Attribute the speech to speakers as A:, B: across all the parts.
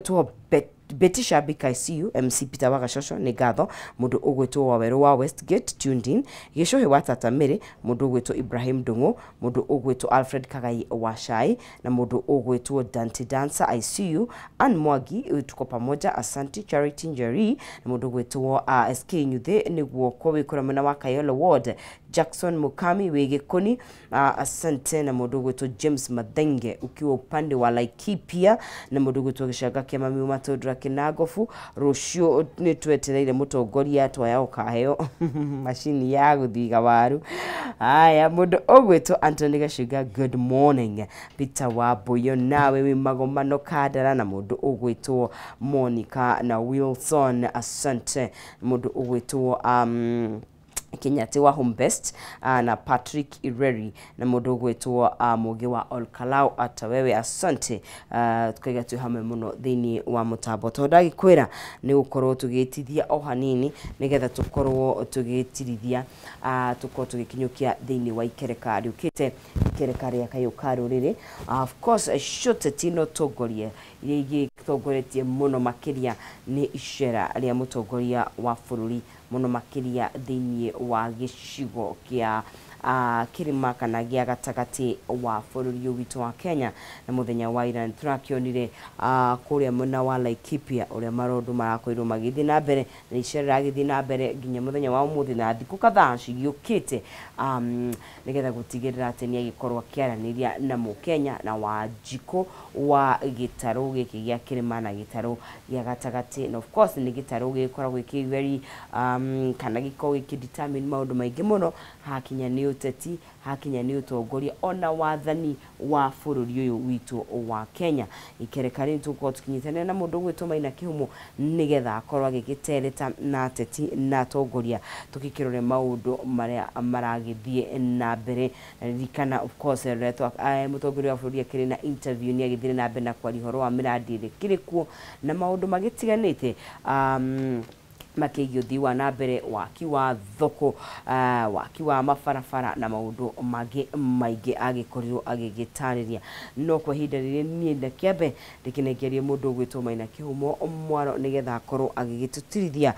A: ũgwĩtwo Betty Shabik, I see you. MC Peter Wagashosho nĩ ngatho. Mũndũ ũgwĩtwo Wawerũ wa Westgate tuned in. Gĩcũhĩ wa Tata Mĩrĩ, mũndũ ũgwĩtwo Ibrahim Ndung'u, mũndũ ũgwĩtwo Alfred Kagai wa Shai na mũndũ ũgwĩtwo Dante Dancer, I see you. Ann Mwangi, tuko pamoja, asante. Charity Njeri na mũndũ ũgwĩtwo SK Nyuthĩ nĩguo ko wĩ kũrĩa mwena wa Kayole Ward. Jackson Mukami wĩ Gĩkũni, asante. Na mũndũ ũgwĩtwo James Mathenge ukiwa upande wa Laikipia na mũndũ ũgwĩtwo Gĩcanga kĩa Mami Matũndũra Kĩnangobu. Rũciũ nĩ twetereire mũtongoria twaya ũkaheo macini ya gũthiga waru. Haya, mũndũ ũgwĩtwo Anthony Gacunga, good morning. Peter Wambuyo nawe wĩ Magomano Kandara na mũndũ ũgwĩtwo Monica na Wilson, asante. Mũndũ ũgwĩtwo Kenyatta wa Home Best na Patrick Ireri na mũndũ ũgwĩtwo Mũgĩ wa Olkalau, ata wewe asante. Tukaiga twĩ hamwe mũno thĩinĩ wa mũtambo tondũ ndagĩkwĩra nĩ gũkorwo tũgĩtithia o hanini nĩgetha tũkorwo tũgĩtirithia, tũkorwo tũgĩkinyũkia thĩinĩ wa ikereka rĩũkĩte, ikereka rĩa kayũ ka rũrĩrĩ. Of course ciũteti no tongoria iria igĩtongoretie mũno makĩria nĩ icera rĩa mũtongoria wa bũrũri mũno makĩria thĩinĩ wa gĩcigo kĩa kĩrĩma kana gĩa gatagatĩ wa bũrũri ũyũ witũ wa Kenya. Na mũthenya wa ira nĩtũrakĩonire kũrĩa mwena wa Laikipia ũrĩa maũndũ marakorirwo magĩthiĩ na mbere na icera rĩragĩthiĩ na mbere nginya mũthenya wa ũmũthĩ na thikũ kadhaa cigĩũkĩte, nĩgetha gũtigĩrĩra atĩ nĩagĩkorwo akĩaranĩria na mũkenya na wanjikũ wa gĩtarũ gĩkĩ gĩa kĩrĩma na gĩtarũ gĩa gatagatĩ. Na of course nĩ gĩtarũ gĩkoragwo gĩkĩ very kana gĩkoragwo gĩkĩ determine maũndũ maingĩ mũno hakinya nĩ ũteti, hakinya nĩ ũtongoria ona wathani wa bũrũri ũyũ witũ wa Kenya. Ikereka rĩu tũgũkorwo tũkĩnyitanĩra na mũndũ ũgwĩtwo Maina Kĩhumo nĩgetha akorwo agĩgĩtereta na ateti na atongoria tũgĩkĩrore maũndũ marĩa maragĩthiĩ na mbere. Na ririkana of course rĩrĩa mũtongoria wa bũrũri akĩrĩ na interview nĩ agĩthire na mbere na kwaria ũhoro wa mĩrandi ĩrĩa ĩkĩrĩ kuo na maũndũ magĩtiganĩte makĩgiĩ ũthii wa na mbere, waki wa thoko, waki wa mabarabara na maũndũ mangĩ maingĩ agĩkorirwo agĩgĩtarĩria. No kwa ihinda rĩrĩ niĩ na kĩambe ndĩkĩnengerie mũndũ ũgwĩtwo Maina Kĩhumo mwaro nĩgetha akorwo agĩgĩtũtirithia,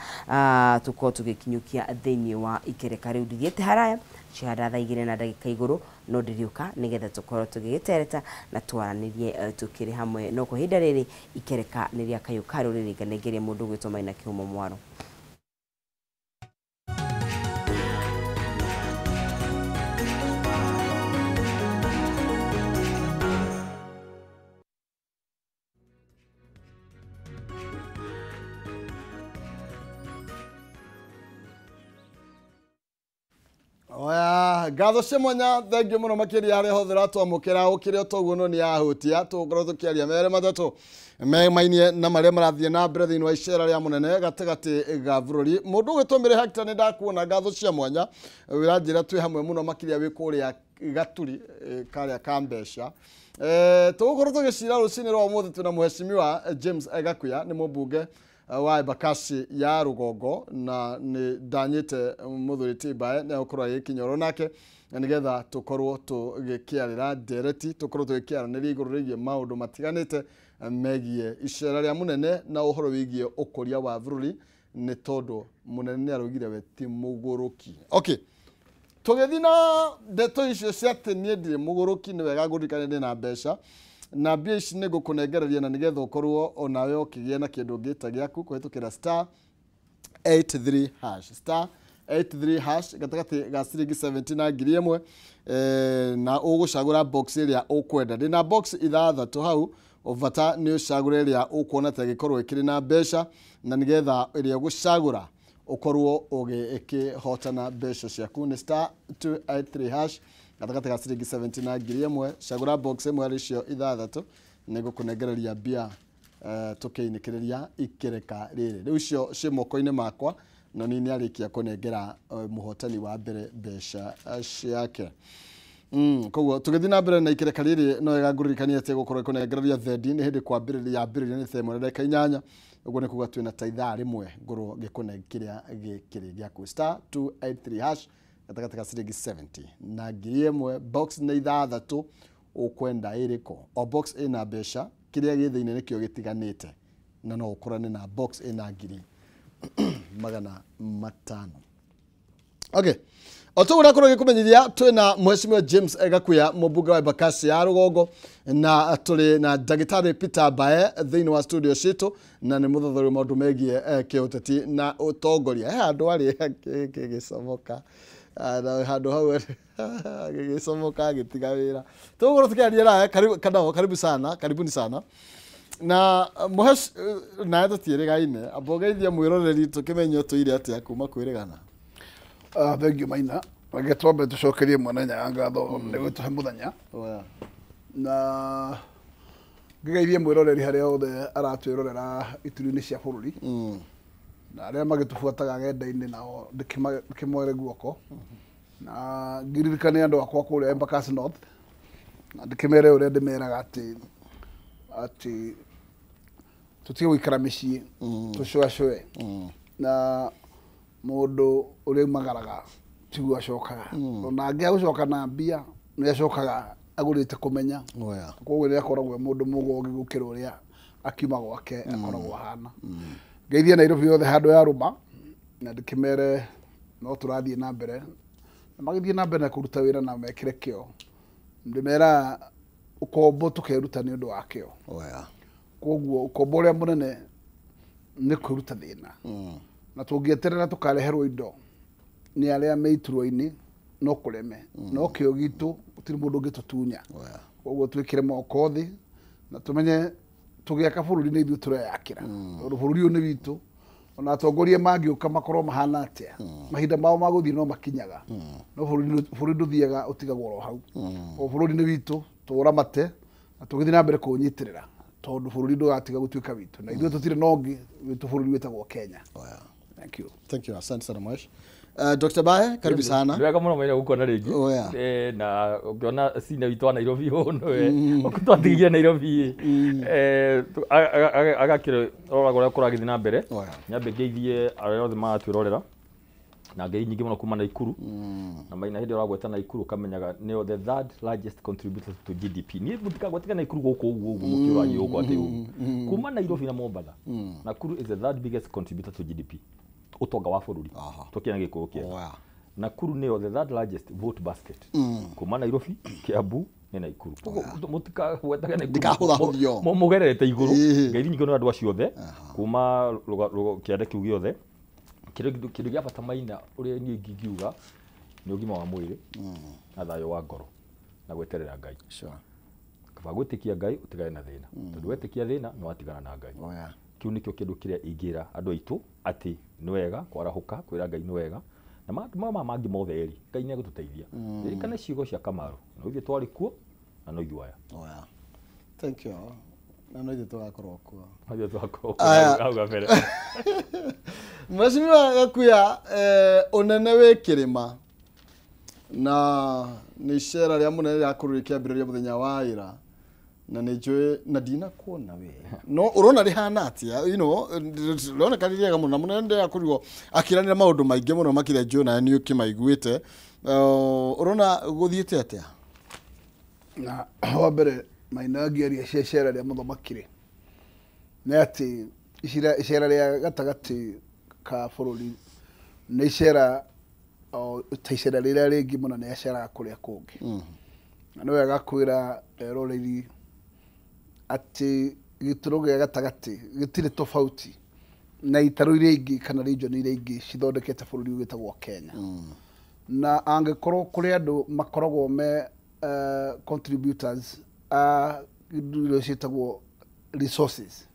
A: tũkorwo tũgĩkinyũkia thĩinĩ wa ikereka rĩu. Ndithiĩte haraya cihanda thaa igĩrĩ na ndagĩka igũrũ no ndĩrĩũka nĩgetha tũkorwo tũgĩgĩtereta na twaranĩrie tũkĩrĩ hamwe. No kwa ihinda rĩrĩ ikereka nĩ rĩa kayũ ka rũrĩrĩ, nganengerie mũndũ ũgwĩtwo Maina Kĩhumo mwaro.
B: Oya, ngatho cia mwanya, thengiũ mũno makĩria harĩa hothe ũratwamũkĩra ũkĩrĩ o toguo no nĩ yahutia tũgũkorwo tũkĩaria merĩ matatũ memainie na marĩa marathiĩ na mbere thĩinĩ wa icera rĩa mũnene gatagatĩ ga bũrũri. Mũndũ ũgwĩtwo Mĩrĩ Hector nĩ ndakuona, ngatho cia mwanya wĩranjĩra twĩ hamwe mũno makĩria wĩ kũrĩa Gaturi karĩa ka mbeca. Tũgũkorwo tũgĩcira rũcinĩ rwa ũmũthĩ twĩna mũhecimiwa James Gakuya, nĩ mũmbunge wa Embakasi ya rũgongo na nĩ ndanyĩte mũthuri Timbae nĩ egũkorwo agĩkinya oro nake na nĩgetha tũkorwo tũgĩkĩarĩra ndereti, tũkorwo tũgĩkĩaranĩria igũrũ rĩgiĩ maũndũ matiganĩte megiĩ icera rĩa mũnene na ũhoro wĩgiĩ ũkũria wa bũrũri, nĩ tondũ mũnene nĩ araugire we ti mũgũrũki. Okay, tũgĩthiĩ na ndeto icio cia atĩ niĩ ndirĩ mũgũrũki, nĩ wega ngũririkane ndĩ na mbeca na mbia ici nĩ ngũkũnengereria na nĩgetha ũkorwo onawe ũkĩgĩa na kĩndũ ũngĩta gĩaku kũhĩtũkĩra star 83 hash, star 83 hash gatagatĩ ga ciringi 70 na ngiri ĩmwe, na ũgũcagũra box ĩrĩa ũkwenda. Ndĩna box ithathatũ hau, bata nĩ ũcagũre ĩrĩa ũkuona ta ĩgĩkorwo ĩkĩrĩ na mbeca na nĩgetha ĩrĩa ũgũcagũra ũkorwo ũgĩkĩhotana mbeca ciaku. Nĩ star 283 hash gatagatĩ ga ciringi 70 na ngiri ĩmwe, cagũra box ĩmwe harĩ icio ithathatũ nĩngũkũnengereria mbia tũkĩinĩkĩrĩria ikereka rĩrĩ. Rĩu icio ciĩ moko-inĩ makwa na niĩ nĩarĩkia kũnengera mũhotani wa mbere mbeca ciake. Koguo tũgĩthiĩ na mbere na ikereka rĩrĩ no wega ngũririkanie atĩ gũkorwo ĩkũnengereria thendi nĩ hĩndĩ kwambĩrĩria yambĩrĩria nĩ thaa ĩmwe na ndagĩka inyanya, ũguo nĩ kuga twĩna ta ithaa rĩmwe ngorwo ngĩkũne kĩrĩa gĩkĩrĩ gĩaku. Star 283 hash gatagatĩ ga ciringi 70 na ngiri ĩmwe, box nĩ ithathatũ, ũkwenda ĩrĩkũ? O box ĩna mbeca, kĩrĩa gĩ thĩinĩ nĩkĩo gĩtiganĩte. na no ũkorane na box ĩna 500,000. Okay. Oto urakorwo gikumenyithia twina Mheshimiwa James Gakuya mũmbunge wa Embakasi ya Rũgongo na tũrĩ na Ndagĩtarĩ Peter Mbae thĩinĩ wa studio citũ na nĩ mũthothori maũndũ megiĩ kĩũteti na ũtongoria. He handũ arĩ gĩgĩcomoka na handũ hau gĩgĩcomoka agĩtiga wĩra. Tũgũkorwo tũkĩaria nawe karibu sana, karibuni sana. Na mũhesh nawe tũtiĩrĩgaine amba ũgeithie mwĩroreri tũkĩmenye ũtũire atĩa kuma kwĩrĩgana.
C: Thank you Maina. Reke twambe tucokerie Mwene Nyaga ngatho nĩ gũtũhe mũthenya. Na ngĩgeithie mwĩroreri harĩa hothe aratwĩrorera ituri-inĩ cia bũrũri. Na arĩa magĩtũbuataga ng'enda-inĩ nao ndĩkĩmoere guoko. Na ngiririkane andũ akwa kũrĩa Embakasi North. Na ndĩkĩmere ũrĩa ndĩmeraga atĩ tũtige gũikara mĩciĩ tũcũacũe. Na mũndũ ũrĩa umagaraga tiguo acokaga. Ona angĩaga gũcoka na mbia nĩ acokaga agũrĩte kũmenya. Koguo nĩ akoragwo mũndũ mũgũgi gũkĩra ũrĩa akiuma gwake akoragwo ahana. Ngeithie Nairobi yothe handũ ya rũma na ndĩkĩmere no tũrathiĩ na mbere na magĩthiĩ na mbere na kũruta wĩra na mekĩre kĩo. Ndĩmera ũkombo tũkeruta nĩ ũndũ wa kĩo. Koguo ũkombo ũrĩa mũnene nĩ kwĩruta thĩna. Na tũngĩeterera tũkareherwo indo nĩ arĩa me iturwa-inĩ no kũreme. No kĩo gitũ gũtirĩ mũndũ ũngĩtũtunya. Koguo twĩkĩre moko thĩ na tũmenye tũgĩaka bũrũri nĩ ithuĩ tũreyakĩra. Tondũ bũrũri ũyũ nĩ witũ. Ona atongoria mangĩũka makorwo mahana atĩa, mahinda mao ma gũthiĩ no makinyaga. No bũrũri ndũthiaga ũtigagwo oro hau. O bũrũri nĩ witũ tũũramate na tũgĩthiĩ na mbere kũũnyitĩrĩra tondũ bũrũri ndũgatiga gũtuĩka witũ. Na ithuĩ tũtirĩ na ũngĩ witũ bũrũri wĩtagwo Kenya. Thank you.
B: Thank you. Asante sana Mwesh. Dr. Bae, karibu sana.
D: Ndio kama mwana guko na rĩngĩ. Na ũngĩona cine witũ wa Nairobi ũũ ũkũtwatigia Nairobi. Agakĩrĩ roraga ũrĩa kũragĩthiĩ na mbere. Nyambe ngeithie arĩa othe maratwĩrorera. Na ngei nyingĩ mũno kuma Naikuru. Na Maina hĩndĩ ũragweta Naikuru kamenyaga nĩyo the third largest contributor to GDP. Niĩ mũtikagweteka Naikuru gũkũ ũguo ũguo mũkĩũragio gũkũ atĩ ũguo. Kuma Nairobi na Mombatha. Nakuru is the third biggest contributor to GDP. Ũtonga wa bũrũri. Tũkĩona gĩkũyũ kĩega. Nakuru nĩyo the third largest vote basket. Kuma Nairobi, Kiambu nĩ Naikuru. Koguo mũtikagwetage Naikuru. Mũgererete igũrũ. Ngeithi nyingĩ nĩ andũ acio othe. Kuma kĩanda kĩu gĩothe. Kĩndũ gĩa bata Maina ũrĩa niĩ ingiuga nĩ ũgima wa mwĩrĩ na thayũ wa ngoro na gweterera Ngai. Kaba gwĩtĩkia Ngai ũtigane na thĩna. Tondũ wetĩkia thĩna nĩ watigana na Ngai. Kĩu nĩkĩo kĩndũ kĩrĩa ingĩra andũ aitũ atĩ nĩ wega kwarahũka kwĩra Ngai nĩ wega na mama mangĩ mothe eri Ngai nĩ egũtũteithia. Ririkana ciugo cia Kamaru no ithuĩ twarĩ kuo na no ithuĩ aya.
B: Thank you. Na no ithuĩ tũgakorwo kuo.
D: No ithuĩ tũgakorwo kuo hau kabere.
B: Mheshimiwa Gakuya, ũnene wĩ kĩrĩma na nĩ icera rĩa mũnene rĩrakorirwo rĩkĩambĩrĩria mũthenya wa ira na nĩ njũĩ na ndinakuona we no ũrona rĩhana atĩa, you know, rĩroneka rĩ rĩega mũno na mũnene ndĩrakorirwo akĩranĩra maũndũ maingĩ mũno makĩria njũĩ nawe nĩ ũkĩmaiguĩte. Ũrona gũthiĩte atĩa?
C: Na wa mbere Maina ngĩaria cia icera rĩa mũthamaki rĩ nĩ atĩ icera rĩa gatagatĩ ka bũrũri nĩ icera ta icera rĩrĩa rĩngĩ mũno nĩ aceraga kũrĩa kũngĩ. Na nĩ wega kwĩra eroreri atĩ gĩtũrũ gĩa gatagatĩ gĩtirĩ tofauti na itarũ iria ingĩ kana region iria ingĩ cithondekete bũrũri wĩtagwo Kenya. Na angĩkorwo kũrĩ andũ makoragwo me contributors a indo ciĩtagwo resources.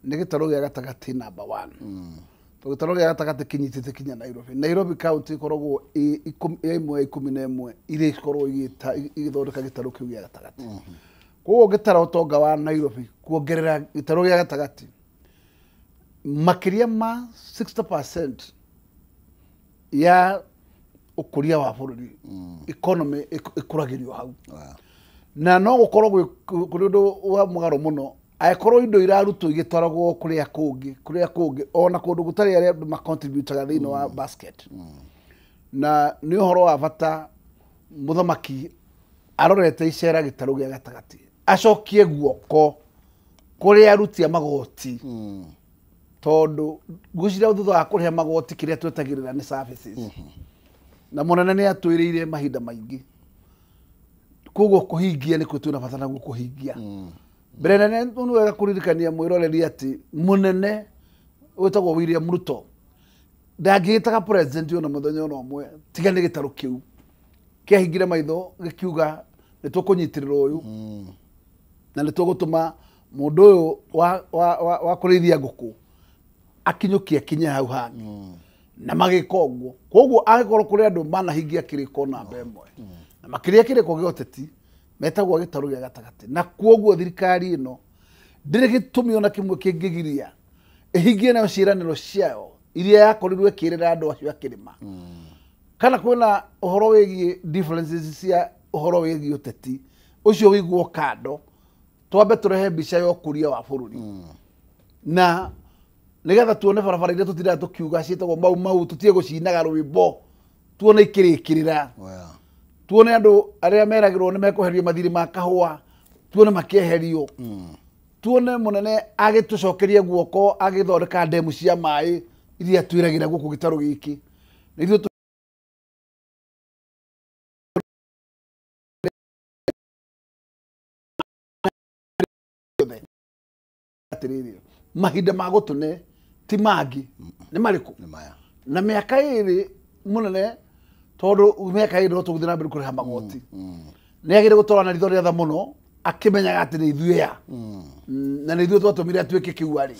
C: Nĩ gĩtarũ gĩa gatagatĩ number 1. Tondũ gĩtarũ gĩa gatagatĩ kĩnyitĩte kinya Nairobi. Nairobi county ĩkoragwo ĩ ĩmwe ya 11 iria ikoragwo igĩthondeka gĩtarũ kĩu gĩa gatagatĩ. Koguo ũngĩtara ũtonga wa Nairobi kuongerera gĩtarũ gĩa gatagatĩ makĩria ma 60% ya ũkũria wa bũrũri economy ĩkũragĩrio hau. Na no gũkorwo kũrĩ ũndũ wa mũgarũ mũno angĩkorwo indo irarutwo igĩtwaragwo kũrĩa kũngĩ ona kũndũ gũtarĩ arĩa andũ macontributaga thĩinĩ wa basket. Na nĩ ũhoro wa bata mũthamaki arorete icera gĩtarũ gĩa gatagatĩ acokie guoko Kũrĩ aruti a magoti tondũ ngwĩciria thutha wa kũrĩha magoti kĩrĩa twetagĩrĩra nĩ services. Na mũnene nĩ atwĩrĩire mahinda maingĩ, koguo kũhingia nĩkuo twĩna bata naguo kũhingia. Mbere nene nĩ wega kũririkania mwĩroreri atĩ mũnene wĩtagwo William Ruto ndangĩgĩtaga president ona mũthenya ona ũmwe tiga nĩ gĩtarũ kĩu kĩahingire maitho gĩkiuga nĩ tũkũnyitĩrĩra ũyũ na nĩ tũgũtũma mũndũ ũyũ wa kũrĩithia ngũkũ akinyũkie kinye hau hangĩ na magĩka ũguo. Koguo angĩkorwo kũrĩ andũ manahingia kĩrĩko namba ĩmwe na makĩria kĩrĩko gĩa ũteti metagwo gĩtarũ gĩa gatagatĩ, na koguo thirikari ĩno ndĩrĩ gĩtũmi ona kĩmwe kĩngĩgiria ĩhingie nayo ciĩranĩro ciayo iria yakorirwo ĩkĩrĩra andũ acio a kĩrĩma. Kana kwĩna ũhoro wĩgiĩ differences cia ũhoro wĩgiĩ ũteti ũcio wĩiguo kando, twambe tũrehe mbica ya ũkũria wa bũrũri na nĩgetha tuone barabara iria tũtindaga tũkiuga ciĩtagwo mau mau tũtige gũcinaga rwĩmbo, tuone ikĩrĩkĩrĩra, tuone andũ arĩa meragĩrwo nĩ mekũherio mathirĩ ma kahũa tuone makĩeherio, tuone mũnene agĩtũcokeria guoko agĩthondeka ndemu cia maĩ iria twĩragĩra gũkũ gĩtarũ gĩkĩ. Na ithuĩ atĩrĩrĩ, mahinda ma gũtũne ti mangĩ nĩ marĩkũ? Na mĩaka ĩrĩ mũnene, tondũ mĩaka ĩrĩ no tũgũthiĩ na mbere kũrĩha magoti, nĩ agĩrĩire gũtwarana ritho rĩa tha mũno akĩmenyaga atĩ nĩ ithuĩ ya na nĩ ithuĩ twatũmire atuĩke kĩu arĩ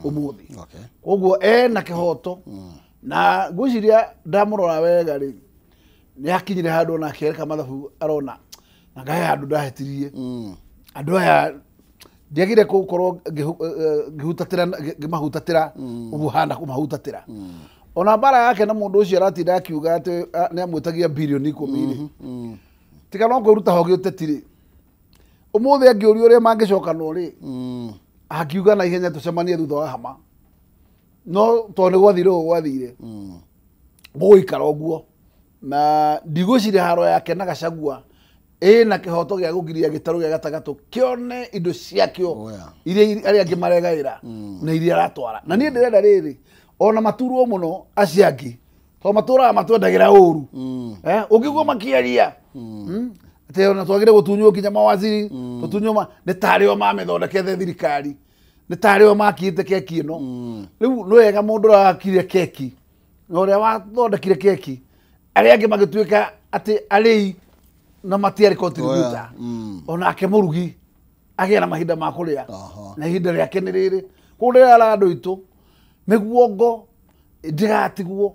C: ũmũthĩ. Koguo ena kĩhoto na ngwĩciria ndamũrora wega rĩ, nĩ akinyire handũ ona akĩereka mathabu arona na ngahe handũ ndahĩtirie andũ aya ndiagire gũkorwo ngĩhutatĩra ngĩmahutatĩra ũguo hana kũmahutatĩra. Ona mbara yake na mũndũ ũcio aratinda akiuga atĩ nĩ amwĩtagia birioni 10 rĩ, tiga no kwĩruta ho gĩũteti rĩ, ũmũthĩ angĩũrio ũrĩa mangĩcokanwo rĩ, akiuga na ihenya tũcemanie thutha wa hama, no tondũ nĩ gwathire ũguo gwathire gũgũikara ũguo. Na ndigwĩciria haro yake na Gachagua ĩna kĩhoto gĩa kũgiria gĩtarũ gĩa gatagatũ kĩone indo ciakĩo iria arĩa angĩ maregaĩra na iria aratwara. Na niĩ ndĩrenda rĩrĩ ona maturwo mũno acio angĩ tondũ matũraga matwendagĩra ũru, ũngĩigua makĩaria atĩ ona twagĩrĩire gũtunywo nginya mawaziri tũtunywo nĩ tarĩ o mamĩthondekete thirikari, nĩ tarĩ o makĩte keki ĩno. Rĩu nĩ wega mũndũ ũrĩa wakire keki na ũrĩa wathondekire keki arĩa angĩ magĩtuĩka atĩ arĩi na matiarĩ contributor, onake mũrugi agĩa na mahinda ma kũrĩa na ihinda rĩake nĩ rĩrĩ. Koguo ndĩrera andũ aitũ mĩguongo ndĩgatigwo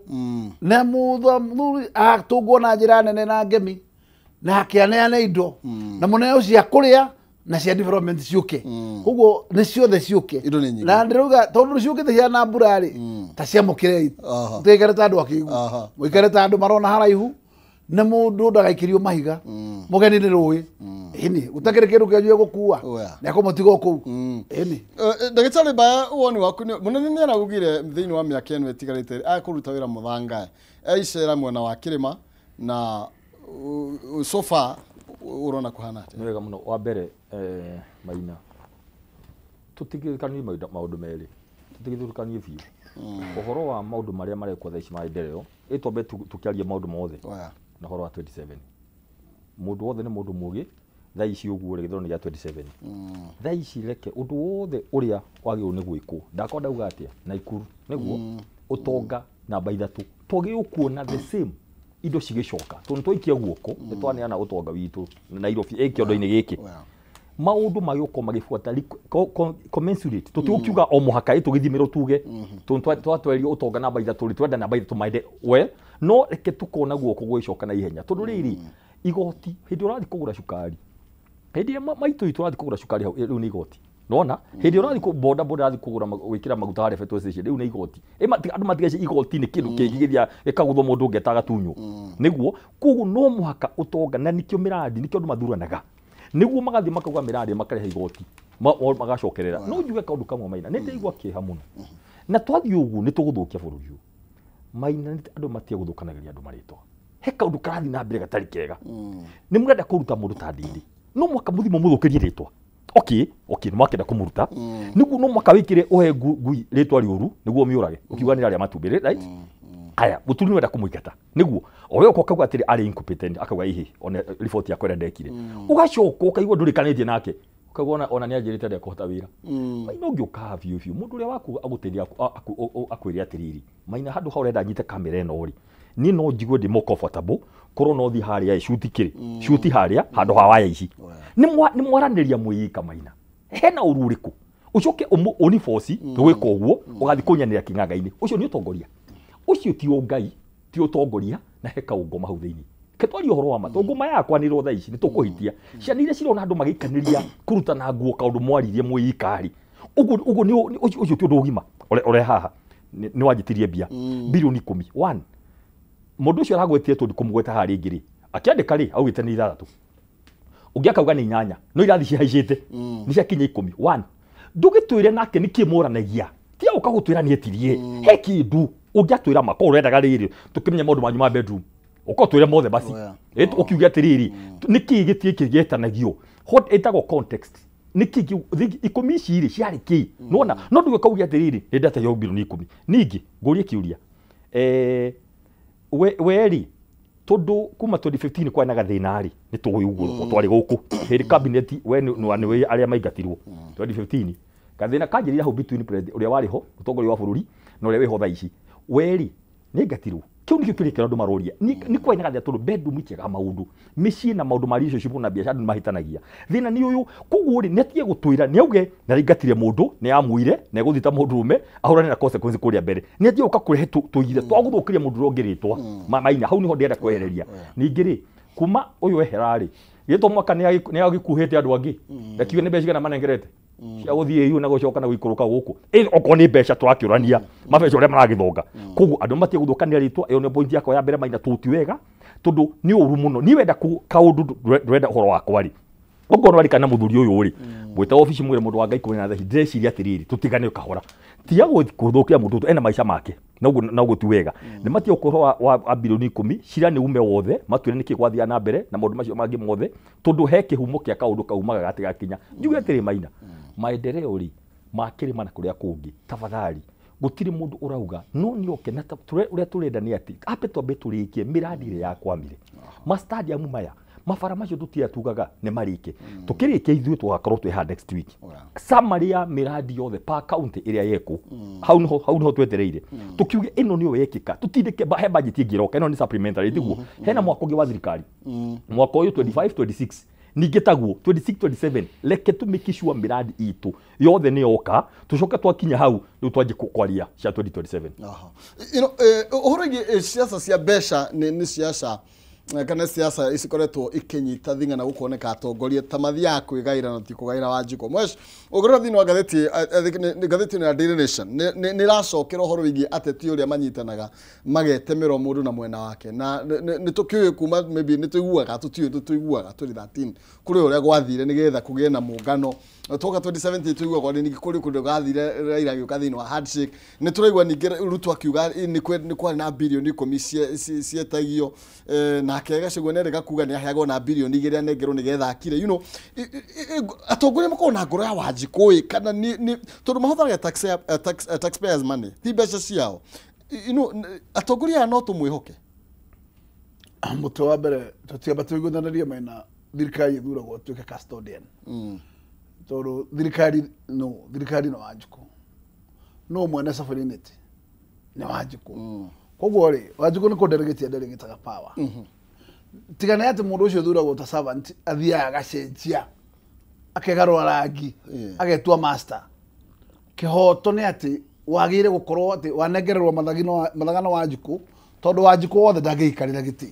C: na mũthuri atũngwo na njĩra nene na ngemi na akĩaneana indo na mũneo cia kũrĩa na cia development ciũke. Koguo nĩ ciothe ciũke na ndĩrauga tondũ ciũkĩte ciana mbura rĩ, ta ciamũkĩrei, tũikare ta andũ akĩgu, mũikare ta andũ marona haraihu na mũndũ ndagaikĩrio mahiga mũgeni nĩ rũĩ ĩni gũtakĩrĩ kĩndũ kĩanyu gũkua nĩ akũmũtiga kũu ĩni.
B: Ndagĩtarĩ Mbaya, woni waku mũnene nĩ araugire thĩinĩ wa mĩaka ĩno ĩtigarĩte akũruta wĩra mũthanga eicera mwena wa kĩrĩma na so far ũrona kũhana atĩa?
D: Nĩ wega mũno. Wa mbere Maina, tũtigithũkanie maũndũ merĩ, tũtigithũkanie biũ ũhoro wa maũndũ marĩa marekwo thaa ici maendeleo, ĩtwambe tũkĩarie maũndũ mothe na ũhoro wa 27. Mũndũ wothe nĩ mũndũ mũgĩ thaa ici ũguo rĩ, gĩthurano gĩa 27 thaa ici reke ũndũ wothe ũrĩa wagĩrĩirwo nĩ gwĩkwo. Ndakorwo ndauga atĩa Naikuru nĩguo ũtonga namba 3 twagĩrĩirwo kuona the same indo cigĩcoka tondũ twaikia guoko nĩ twaneana ũtonga witũ Nairobi ĩ kĩondo-inĩ gĩkĩ maũndũ magĩũka magĩbuata commensurate tũtigũkiuga o mũhaka ĩ tũgĩthimĩrwo tuge tondũ twatwerio ũtonga namba 3 rĩ twenda namba 3 maende well, no reke tũkona guoko gũgĩcoka na ihenya tondũ rĩrĩ igoti hĩndĩ ũrathiĩ kũgũra cukari hĩndĩ ĩrĩa maitũ itũ ũrathiĩ kũgũra cukari hau rĩu nĩ igoti nona hĩndĩ ĩrĩa ũrathiĩ boda boda ũrathiĩ kũgũra gwĩkĩra maguta harĩa petrol station rĩu nĩ igoti andũ matigaice igoti nĩ kĩndũ kĩngĩ gĩthia gĩkagũthwo mũndũ ũngĩ atagatunywo nĩguo. Koguo no mũhaka ũtonga na nĩkĩo mĩrandi nĩkĩo andũ mathuranaga nĩguo magathiĩ makauga mĩrandi makarĩha igoti magacokerera. No njuge kaũndũ kamwe Maina, nĩ ndĩraigua kĩeha mũno na twathiĩ ũguo nĩ tũgũthũkia bũrũri ũyũ Maina. Andũ matige gũthũkanagĩria andũ marĩtwa, he kaũndũ karathiĩ na mbere gatarĩ kega. Nĩ mũrenda kũruta mũndũ ta Ndindi, no mũhaka mũthiĩ mũmũthũkĩrie rĩtwa. Okay nĩ mwakĩenda kũmũruta nĩguo no mwaka wĩkĩre ũhe ngui rĩtwa rĩũru nĩguo mĩũrage ũkiuga nĩ arĩa matumbĩ, right? Aya Mũturi nĩ wenda kũmũingata nĩguo o we ũkoka akauga atĩrĩ arĩ incompetent, akauga ihi one report yakwa ĩrĩa ndekire, ũgacoka ũkaigua ndũrĩkanĩtie nake, ũkaigua ona nĩ anjĩrĩte ndekũhota wĩra. Maina ũngĩũka biũ biũ mũndũ ũrĩa waku agũteithia akwĩre atĩrĩrĩ, Maina handũ ha ũrenda nyite kamera ĩno rĩ, niĩ no njigue ndĩ more comfortable korwo no thiĩ harĩa shoot kĩrĩ shoot harĩa handũ ha waya ici. Nĩ mwaranĩria mwĩika Maina, hena ũru ũrĩkũ ũcoke ũniboci gwĩka ũguo ũgathiĩ kũnyanĩra kĩng'ang'a-inĩ? Ũcio nĩ ũtongoria? Ũcio ti ũngai, ti ũtongoria, na he kaũngoma hau thĩinĩ. Ketwaria ũhoro wa ma, ngoma yakwa nĩ rotha ici nĩ tũkũhitia. Ciana iria cirona andũ magĩikanĩria kũrutana nguo kaũndũ mwaririe mwĩika-rĩ, ũguo ũguo nĩ ũcio ti ũndũ ũgima. Ore haha nĩ wanjĩtirie mbia bilioni 10 one mũndũ ũcio aragwetire tondũ kũmũgweta haha rĩngĩ rĩ, akĩandĩka rĩ augĩte nĩ 6, ũngĩ akauga nĩ 8, no irathi cihaicĩte nĩ ciakinya 10. One ndũgĩtwĩre nake nĩkĩ moranagia, tia ũka gũtwĩra nĩ etirie he kĩndũ ũngĩatwĩra ma korwo ũrendaga rĩrĩ tũkĩmenye maũndũ manyu ma bedroom ũkorwo twĩre mothe basi ũkiuge atĩrĩrĩ nĩkĩ gĩtiĩ gĩetanagio, what ĩtagwo context, nĩkĩ 10 ici rĩ ciarĩ kĩ? Nĩwona no ndũgĩ kauge atĩrĩrĩ nĩ ndateyo bilioni 10. Ningĩ ngũrie kĩũria, we rĩ tondũ kuma 2015 kwarĩ na gathĩna rĩ, nĩ tũĩ ũguo twarĩ gũkũ hĩndĩ cabinet, we nĩ arĩa maingatirwo 2015, gathĩna kanjĩrĩria hau between president ũrĩa warĩ ho mũtongoria wa bũrũri na ũrĩa wĩho thaa ici. We rĩ nĩ ngatirwo, kĩu nĩkĩo kĩũria kĩrĩa andũ maroria. Nĩ kwarĩ na gathĩna tondũ bedroom itiagaga maũndũ, mĩciĩ na maũndũ ma relationship na biacara andũ nĩ mahĩtanagia. Thĩna nĩ ũyũ, koguo rĩ nĩ atige gũtwĩra, nĩ auge nĩ araingatire mũndũ, nĩ amuire na egũthiĩ ta mũndũrũme ahũrane na consequence kũrĩa mbere. Nĩ atige gũka kũrehe tũira twagũthũkĩria mũndũ ũrĩa ũngĩ rĩtwa Maina, hau nĩho ndĩrenda kwehereria. Ningĩ rĩ kuma ũyũ ehera rĩ, gĩtwo mwaka nĩ agĩkuhĩte andũ angĩ, ndakiuge nĩ mbeca cigana manengerete cia gũthiĩ EU na gũcoka na gũikũrũka gũkũ, okorwo nĩ mbeca tũrakĩũrania mabeca ũrĩa maragĩthonga. Koguo andũ matige gũthũkania rĩtwa. Ĩyo nĩ point yakwa ya mbere Maina, tũti wega tondũ nĩ ũru mũno. Niĩ wenda kaũndũ ndũrenda ũhoro wakwa rĩ, okorwo nĩ warikana mũthuri ũyũ rĩ, mwĩta obici mwĩre mũndũ wa Ngai 10 na thaa ici ndĩreciria atĩrĩrĩ, tũtigane kahora, tiga gũthũkia mũndũ ena maica make na ũguo ti wega. Nĩ matige ũhoro wa bilioni 10, cira nĩ ume wothe, matwĩre nĩkĩ gwathiaga na mbere na maũndũ macio mangĩ mothe, tondũ he kĩhumo kĩa kaũndũ kaumaga gatigakinya. Njuge atĩrĩ Maina, maendeleo rĩ ma kĩrĩma na kũrĩa kũngĩ, tafadhali gũtirĩ mũndũ ũrauga no nĩ oke na ũrĩa tũrenda nĩ atĩ ambe twambe tũrĩkie mĩradi ĩrĩa yakwamire, ma stadium maya mabara macio tũtira tugaga nĩ marĩke, tũkĩrĩkia ithuĩ tũgakorwo twĩ haha next week. Summary ya mĩradi yothe per county ĩrĩa yekwo, hau nĩho twetereire tũkiuge ĩno nĩyo yekĩka, tũtindĩke he budget ĩngĩ ĩroka, ĩno nĩ supplementary tiguo, hena mwaka ũngĩ wa thirikari mwaka ũyũ 25 26 ningĩ taguo 26 27, reke tũ make sure mĩradi itũ yothe nĩ yoka, tũcoke twakinya hau rĩu twanjie kwaria cia 2027.
B: Ũhoro wĩgiĩ ciaca cia mbeca nĩ ciaca kana siasa icikoretwo ikinyita thinga na gukoneka atongoria ta mathiaga kwĩgaĩra na ti kũgaĩra Wanjikũ Mwesh. Ũngĩrora thĩinĩ wa ngathĩti ngathĩti ya Daily Nation nĩ ĩracokera ũhoro wĩgiĩ ateti ũrĩa manyitanaga magetemera mũndũ na mwena wake, na nĩ tũkĩũĩ kuma maybe nĩ tũiguaga tũtiũĩ tũiguaga 2013 kũrĩ ũrĩa gwathire nĩgetha kũgĩe na mũngano, toka 2017 tũiguaga ningĩ kũrĩ kũndũ gwathire Raila agĩũka thĩinĩ wa handshake, nĩ tũraigua ningĩ Ruto akiuga nĩ kwarĩ na bilioni 10 cietagio, nake Gachagua nĩ kuga nĩ aheagwo na bilioni 2 anengerwo nĩgetha akire. You know, atongoria makoragwo na ngoro ya Wanjikũ kana nĩ tondũ mahũthagĩra taxpayers money, ti mbeca ciao. You know, atongoria aya no tũmwĩhoke?
C: Mũtwe wa mbere tũtiamba tũiguithanĩrie Maina, thirikari ĩthuragwo ĩtuĩke custodian, tondũ thirikari no thirikari no Wanjikũ, no mwene sovereignty nĩ Wanjikũ. Koguo rĩ Wanjikũ nĩ kũnderegĩtia nderegĩtaga power, tiga nĩ atĩ mũndũ ũcio ũthuragwo ta servant athiaga agacenjia akegarũra rangi agetua master. Kĩhoto nĩ atĩ wagĩrĩire gũkorwo atĩ wanengererwo mathagano Wanjikũ, tondũ Wanjikũ wothe ndangĩikarĩra gĩtĩ,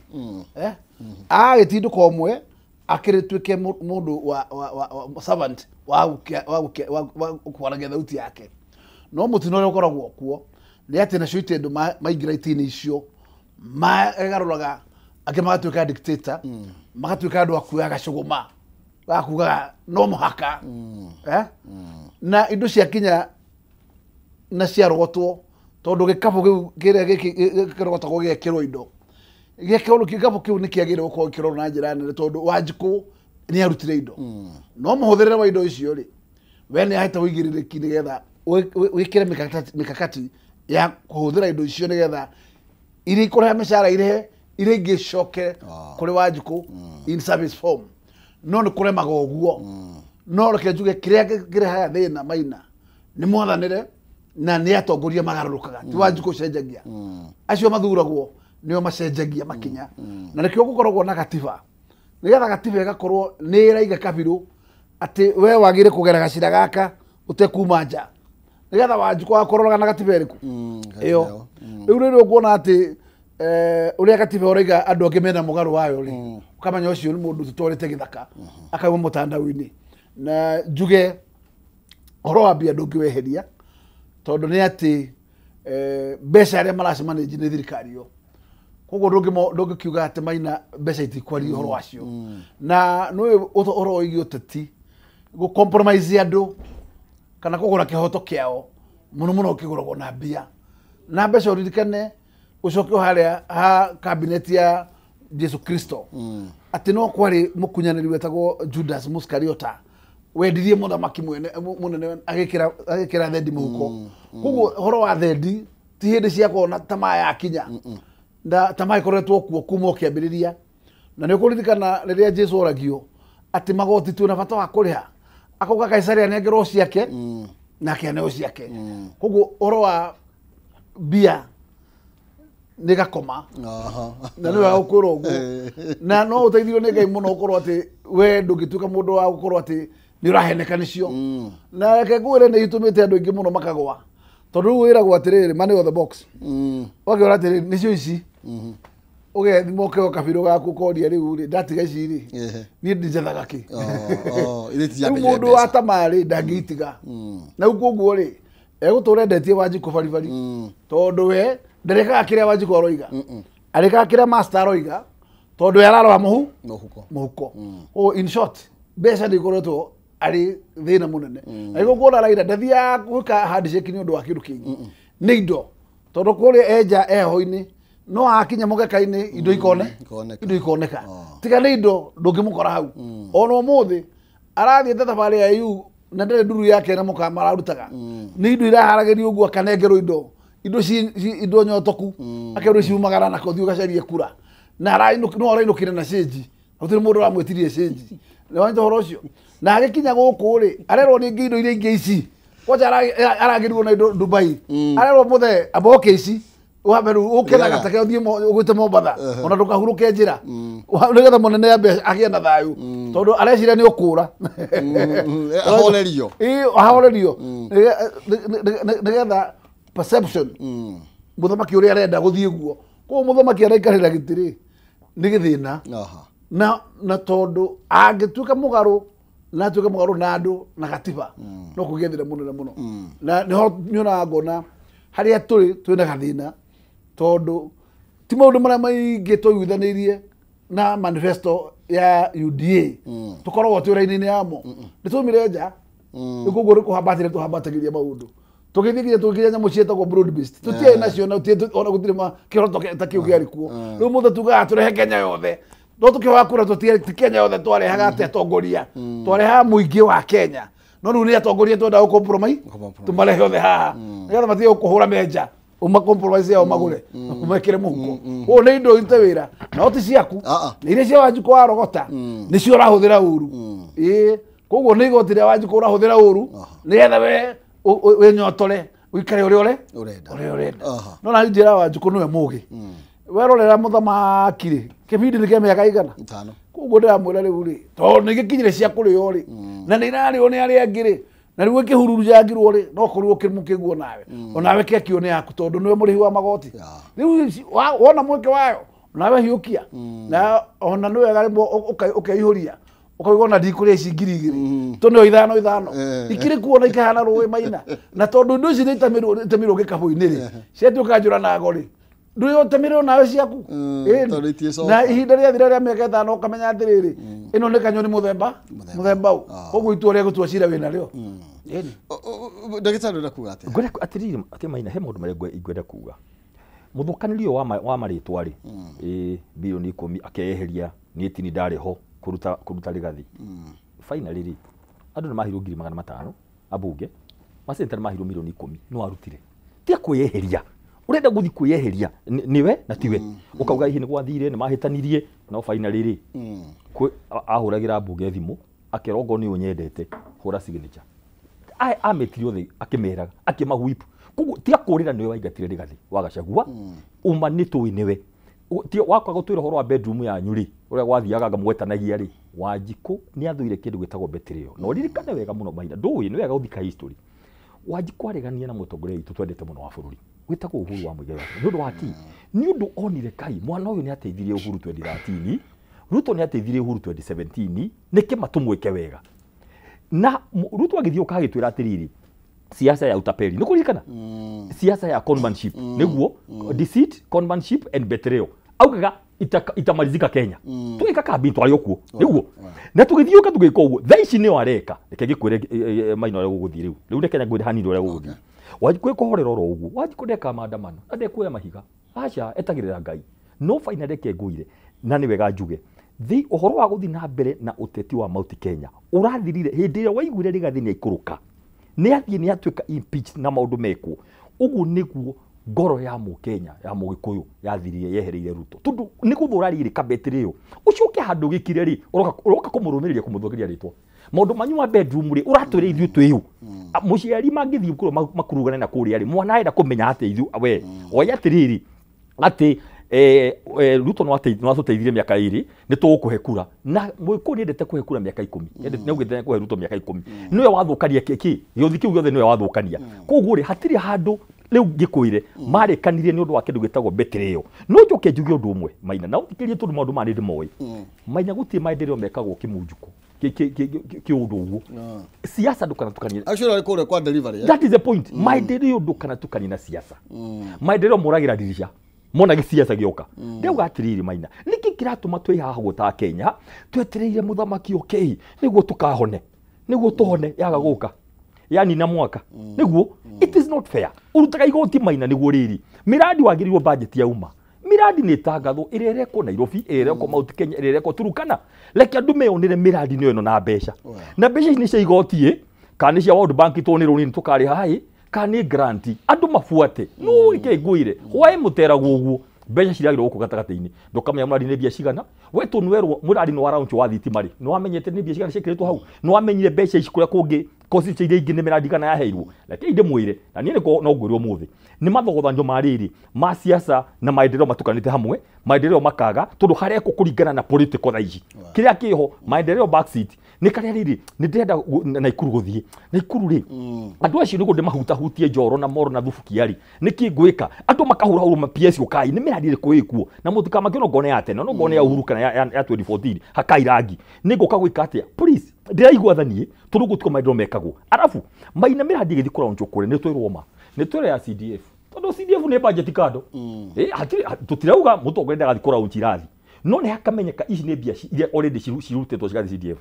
C: agĩtindũka ũmwe akĩrĩtuĩke mũndũ wa servant wa kwaragia thauti yake. No mũtino ũrĩa ũkoragwo kuo nĩ atĩ nacio itĩ andũ maingĩra itĩ-inĩ icio magarũraga angĩ magatuĩka dictator, magatuĩka andũ a kuoya gacũgũma gakugaga no mũhaka, na indo ciakinya na ciarogotwo, tondũ gĩkabũ kĩu kĩrĩa gĩkĩrogotagwo gĩgekĩrwo indo, gĩkabũ kĩu nĩ kĩagĩrĩire gũkorwo gĩkĩrorwo na njĩra nene, tondũ Wanjikũ Nĩ arutire indo. No mũhũthĩrĩre wa indo icio rĩ, we nĩ ahete ũigĩrĩrĩki nĩgetha wĩkĩre mikakati ya kũhũthĩra indo icio nĩgetha iria ikũrehe mĩcara irehe iria ingĩ icoke kũrĩ Wanjikũ in service form. No nĩ kũremaga ũguo. No reke njuge kĩrĩa kĩrehaga thĩna Maina nĩ mwathanĩre na nĩ atongoria magarũrũkaga, ti Wanjikũ ũcenjagia. Acio mathuragwo nĩo macenjagia makinya. Na nĩkĩo gũkoragwo na gatiba, nĩgetha gatiba ĩgakorwo nĩ ĩraiga kabirũ atĩ we wagĩrĩire kũgera gacĩra gaka ũtekuma nja, nĩgetha Wanjikũ akorworaga na gatiba ĩrĩkũ ĩyo. Rĩu rĩrĩ ũkuona atĩ ũrĩa gatiba ũraiga andũ angĩ mena mũgarũ wayo rĩ, ũkamenya ũcio nĩ mũndũ tũtwarĩte gĩthaka akauma mũtandao-inĩ. Na njuge ũhoro wa mbia ndũngĩweheria, tondũ nĩ atĩ mbeca arĩa maracimanĩnji nĩ thirikari ĩyo. Koguo ndũngĩkiuga atĩ Maina mbeca itikwaria ũhoro wacio. Na nĩũĩ ũhoro wĩgiĩ ũteti, gũ compromise andũ kana kũgũra kĩhoto kĩao mũno mũno kĩgũragwo na mbia. Na mbeca ũririkane ũcoke harĩa ha cabinet ya Jesu Kristo, atĩ no kwarĩ mũkunyanĩri wetagwo Judas Muscariota wendirie mũthamaki mũnene agĩkĩra thendi mũhuko. Koguo ũhoro wa thendi ti hĩndĩ ciakwa ona tamaa yakinya, na tamaa ĩkoretwo kuo kuma o kĩambĩrĩria. Na nĩ ũkũririkana rĩrĩa Jesu oragio atĩ magoti twĩna bata wa kũrĩha, akauga Kaisari anengerwo ciake nake aneo ciake. Koguo ũhoro wa mbia nĩ gakoma. Na nĩ wega gũkwĩra ũguo. Na no ũteithio nĩ Ngai mũno ũkorwo atĩ we ndũngĩtuĩka mũndũ wa gũkorwo atĩ nĩ ũraheneka nĩcio. Na reke ngwĩre nĩ itũmĩte andũ aingĩ mũno makagwa, tondũ rĩu wĩragwo atĩrĩrĩ, money of the box. Ũgakĩona atĩrĩrĩ, nĩcio ici. Ũgethima ũkeo kabirũ gaku ũkoria rĩu rĩ, ndatiga ici rĩ, niĩ ndinjethaga kĩ? Rĩu mũndũ wa tamaa rĩ, ndangĩitiga. Na rĩu koguo rĩ, egũtũra endetie Wanjikũ baribari, tondũ we ndarekaga kĩrĩa Wanjikũ aroiga, arekaga kĩrĩa master aroiga, tondũ we ararora mũhuko. Oh, in short, mbeca nĩ ikoretwo arĩ thĩna mũnene. Na nĩguo kuona Raila ndathiaga gwĩka handshake nĩ ũndũ wa kĩndũ kĩngĩ, nĩ indo, tondũ kũrĩa enja eho-inĩ no akinya mũgeka-inĩ indo indo ikoneka. Tiga nĩ indo ndũngĩmũkora hau. Ona ũmũthĩ arathiĩte thabarĩ ya EU na ndarĩ nduru yake na mũka mararutaga, nĩ indo iraharagĩrio ũguo akanengerwo indo, indo indo nyotoku, akerwo ciumagara na kũthiĩ ũgacarie kura. Na no arainũkire na cĩnji, gũtirĩ mũndũ ũramwĩtirie cĩnji. Nĩ wanyita ũhoro ũcio? Na agĩkinya gũkũ rĩ, arerwo ningĩ indo iria ingĩ ici kwanja aragĩrwo na indo Dubai, arerwo mũthee amboke ici wambe rĩu ũke na gateke ũthiĩ ũgwĩte Mombatha, ona ndũkahurũke njĩra, nĩgetha mũnene ambe agĩe na thayũ, tondũ areciria nĩ ũkũra.
B: Ahorerio.
C: Ĩĩ, ahorerio. Nĩgetha perception mũthamaki ũrĩa arenda gũthiĩ guo. Koguo mũthamaki araikarĩra gĩtĩ rĩ, nĩ gĩthĩna. Na tondũ angĩtuĩka mũgarũ, na atuĩke mũgarũ na andũ na gatiba, no kũgĩe thĩna mũnene mũno. Na nĩho nyonaga ngona harĩa tũrĩ twĩna gathĩna, tondũ ti maũndũ marĩa maingĩ twaiguithanĩirie na manifesto ya UDA tũkoragwo twĩ raini-inĩ yamo. Nĩ twaumire nja, rĩu koguo nĩ kũhambatĩria tũhambatagĩria maũndũ, tũgĩthiĩ nginya tũgĩkinya nyamũ ciĩtagwo broad based, tũtiarĩ nacio na ona gũtirĩ kĩroto ta kĩu kĩarĩ kuo. Rĩu mũthĩ tugaga tũrehe Kenya yothe, no tũkĩhoya kura ti Kenya yothe twarehaga atĩ atongoria, twarehaga mũingĩ wa Kenya. No rĩu nĩ atongoria twendaga gũ-compromise, tũmarehe othe haha nĩgetha matige gũkũhũra menja, ũma compromise yao magũre, ũmekĩre mũhuko. Ũũ nĩ indo irute wĩra, no ti ciaku, nĩ iria cia Wanjikũ warogota, nĩcio ũrahũthĩra ũru. Ĩĩ, koguo nĩ igoti rĩa Wanjikũ ũrahũthĩra ũru, nĩgetha we wĩnyotore, ũikare ũrĩa ũrĩa ũrenda. No na njĩra Wanjikũ nĩwe mũgĩ. Werorera mũthamaki rĩ, kĩbindi nĩ kĩa mĩaka igana. Koguo ndĩramwĩra rĩu rĩ, tondũ nĩ gĩkinyire cia kũrĩo rĩ, na nĩ irarĩo nĩ arĩa angĩ rĩ, na rĩu ĩkĩhurunjangirwo rĩ, no kũrĩo kĩmũkĩguo nawe. Onawe kekio nĩ yaku tondũ nĩwe mũrĩhi wa magoti. Rĩu wona mweke wayo, nawe hiũkia. Na ona nĩ wega rĩmwe ũkeihũria, ũkauga ona ndikũrĩa ici 2,000, tondũ nĩo 5 5. Ikĩrĩ kuo na ikahana rũĩ Maina. Na tondũ indo ici nĩ itemirwo gĩkabũ-inĩ rĩ, ciatuĩka njũra na ngo rĩ, ndũrĩ ũtemirwo nawe ciaku. Na ihinda rĩathira rĩa mĩaka 5 ũkamenya atĩrĩrĩ, ĩno nĩ kanyoni mũthemba ũ. Koguo itua rĩa gũtua cira wĩna rĩo.
B: Ndagĩtarĩ ũrenda kuga atĩa?
D: Ngwenda atĩrĩrĩ, atĩ Maina, he maũndũ marĩa ingwenda kuga. Mũthũkanĩrio wa marĩtwa rĩ, ĩ bilioni 10 akeyeheria, niĩ tini ndarĩ ho. kuruta Rigathi. Finally rĩ andũ nĩ mahirwo 500,000 abunge maseneta nĩ mahirwo milioni 10 no arutire tia kwĩyeheria urenda guthi kwĩyeheria niwe na tiwe ukauga hihi nĩ gwathire nĩ mahĩtanirie no finally rĩ ahũragĩra mbunge thimũ akerongo nĩ ũnyendete hũra signature ametire othe akĩmeraga akĩmahwip koguo tiga kũrĩra nĩwe waingatire Rigathi wa Gachagua uma nĩ tũĩ nĩwe wakwa gũtwĩra ũhoro wa bedroom yanyu rĩ ũrĩa gwathiaga ngamwetanagia rĩ Wanjikũ nĩ athũire kĩndũ gĩtagwo betrayal na ũririkane wega mũno Maina ndũĩ nĩ wega gũthika history Wanjikũ aregania na mũtongoria witũ twendete mũno wa bũrũri wĩtagwo Uhuru wa Muigai wa Kenyatta nĩ ũndũ wa kĩ nĩ ũndũ onire kai mwana ũyũ nĩ ateithirie Uhuru 2013 Ruto nĩ ateithirie Uhuru 2017 nĩkĩ matũmwĩke wega na Ruto agĩthiĩ ũka agĩtwĩra atĩrĩrĩ siasa ya utapeli nĩ kũririkana siasa ya conmanship nĩguo deceit conmanship and betrayal augaga itamalizika Kenya tũgĩka kambini twarĩ okuo nĩguo na tũgĩthiĩ ũka tũgĩka ũguo thaa ici nĩo areka reke ngĩkwĩre Maina ũrĩa gũgũthiĩ rĩu rĩu reke ngwĩre hanini ũrĩa gũgũthiĩ Wanjikũ ĩkũhorera oro ũguo Wanjikũ ndeka maandamano na ndekuoya mahiga aca etagĩrĩra Ngai no finally reke ngwĩre na nĩ wega njuge thi ũhoro wa gũthiĩ na mbere na ũteti wa Mount Kenya ũrathirire hĩndĩ ĩrĩa waiguire Rigathi nĩ aikũrũka nĩ athiĩ nĩ atuĩka impeached na maũndũ mekwo ũguo nĩguo ngoro ya Mũkenya ya Mũgĩkũyũ yathirire yehereire Ruto tondũ nĩ gũthũra rĩrĩ kabetiri ĩyo ũcoke handũ gĩkire rĩ ũroka kũmũrũmĩrĩria kũmũthũkĩria rĩtwa maũndũ manyu ma bedroom rĩ ũratwĩra ithuĩ twĩ ũ mũciari mangĩthiĩ kũrĩa makurugane na kũrĩa rĩ mwana arenda kũmenya atĩ ithuĩ we oya atĩrĩrĩ atĩ Ruto no atũteithirie mĩaka 2 nĩ tũgũkũhe kura na Mũgĩkũyũ nĩendete kũhe kura mĩaka 10 nĩaugĩte kũhe Ruto mĩaka 10 nĩwe wathũkania kĩ gĩũthi kĩu gĩothe nĩwe wathũkania koguo rĩ hatirĩ handũ rĩu ngĩkwĩre marĩkanirie nĩ ũndũ wa kĩndũ gĩtagwo betrayal no njoke njuge ũndũ ũmwe Maina na ũthikĩrĩrie tondũ maũndũ maya nĩ ndĩmoĩ Maina gũtirĩ maendeleo mekagwo kĩmunjuko kĩũndũ ũguo siasa ndũkanatukanie
B: actually kũrĩa kwa delivery
D: that is the point maendeleo ndũkanatukanie na siasa maendeleo moragĩra ndirisha mona gĩciaca gĩoka ndauga atĩrĩrĩ Maina nĩkĩ kĩratũma twĩ haha ũguo ta Kenya twetereire mũthamaki okei nĩguo tũkahone nĩguo tũhone yaga gũka yani na mwaka nĩguo it is not fair ũrutaga igoti Maina nĩguo rĩrĩ miradi wagĩrĩirwo budget ya uma miradi nĩ ĩtangathwo ĩrĩa ĩrekwo Nairobi ĩrĩa ĩrekwo Mount Kenya ĩrĩa ĩrekwo Turukana reke andũ meyonere miradi nĩyo ĩno na mbeca na mbeca ici nĩ cia igoti ĩ kana nĩ cia World Bank tondũ nĩ rũni tũkarĩha ĩ kana nĩ grant andũ mabuate no reke ngwĩre hwaĩ mũteragwo ũguo mbeca ciragĩrwo gũkũ gatagatĩ-inĩ ndũkamenya mũradi nĩ mbia cigana we tondũ nĩwerwo mũradi nĩ wa launch wa thitima rĩ nĩwamenyete nĩ mbia cigana ciĩkĩrĩtwo hau nĩwamenyire mbeca ici kũrĩa kũngĩ kosi iria ingĩ nĩ mĩradi kana yaheirwo reke ndĩmwĩre na niĩ no ngwĩre ũmũthĩ nĩ mathogothanio ma rĩrĩ ma siasa na maendeleo matukanĩte hamwe maendeleo makaga tondũ harekwo kũringana na political thaa ici kĩrĩa kĩho maendeleo backseat nĩ karĩa rĩrĩ nĩ ndĩrenda Naikuru gũthiĩ Naikuru rĩ andũ acio nĩguo ndĩmahutahutie njoro na moro na thubukia rĩ nĩkĩ ngwĩka andũ makahũrahũrwo ma PS ũkai nĩ mĩradi ĩrĩkũ ĩkuo na mũtikamakio no ngone ya tene no ngone ya Uhuru kana ya 2014 hakai rangi nĩ ngũka gwĩka atĩa please ndĩraigua tha niĩ tondũ gũtirĩ maendeleo mekagwo arabu Maina mĩradi ĩgĩthiĩ kũraunchwo kũrĩa nĩ twĩrwo ma nĩ twĩrwo ya CDF tondũ CDF nĩ budget kando hatirĩ tũtirauga mũtongoria ndagathiĩ kũraunch irathi no nĩ hakamenyeka ici nĩ mbia iria already cirutĩtwo cigathiĩ CDF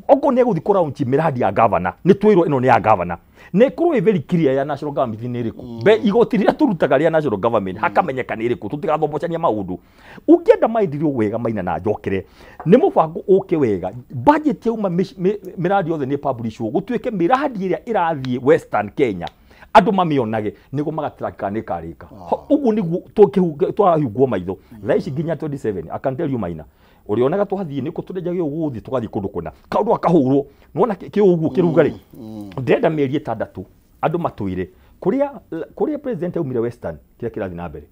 D: okorwo nĩ egũthiĩ kũraunch mĩradi ya governor nĩ twĩrwo ĩno nĩ ya governor na ĩkorwo ĩ very clear ya national government nĩ ĩrĩkũ be igoti rĩrĩa tũrutaga rĩa national government hakamenyeka nĩ ĩrĩkũ tũtigathomocania maũndũ ũngĩenda maendeleo wega Maina na njokere nĩ mũbango ũke wega budget yauma mĩradi yothe nĩ publishwo gũtuĩke mĩradi ĩrĩa ĩrathiĩ Western Kenya andũ mamĩonage nĩguo magatrack kana nĩ ĩkarĩka ũguo nĩguo twahingwo maitho thaa ici nginya 27 I can tell you Maina ũrĩonaga twathiĩ nĩkũ tũrenjaga ũgũthiĩ tũgathiĩ kũndũ kũna kaũndũ gakahũrwo nĩwona kĩũguo kĩrugarĩ ndĩrenda mĩeri 6 andũ matwĩre kũrĩa president aumire Western kĩrĩa kĩrathiĩ na mbere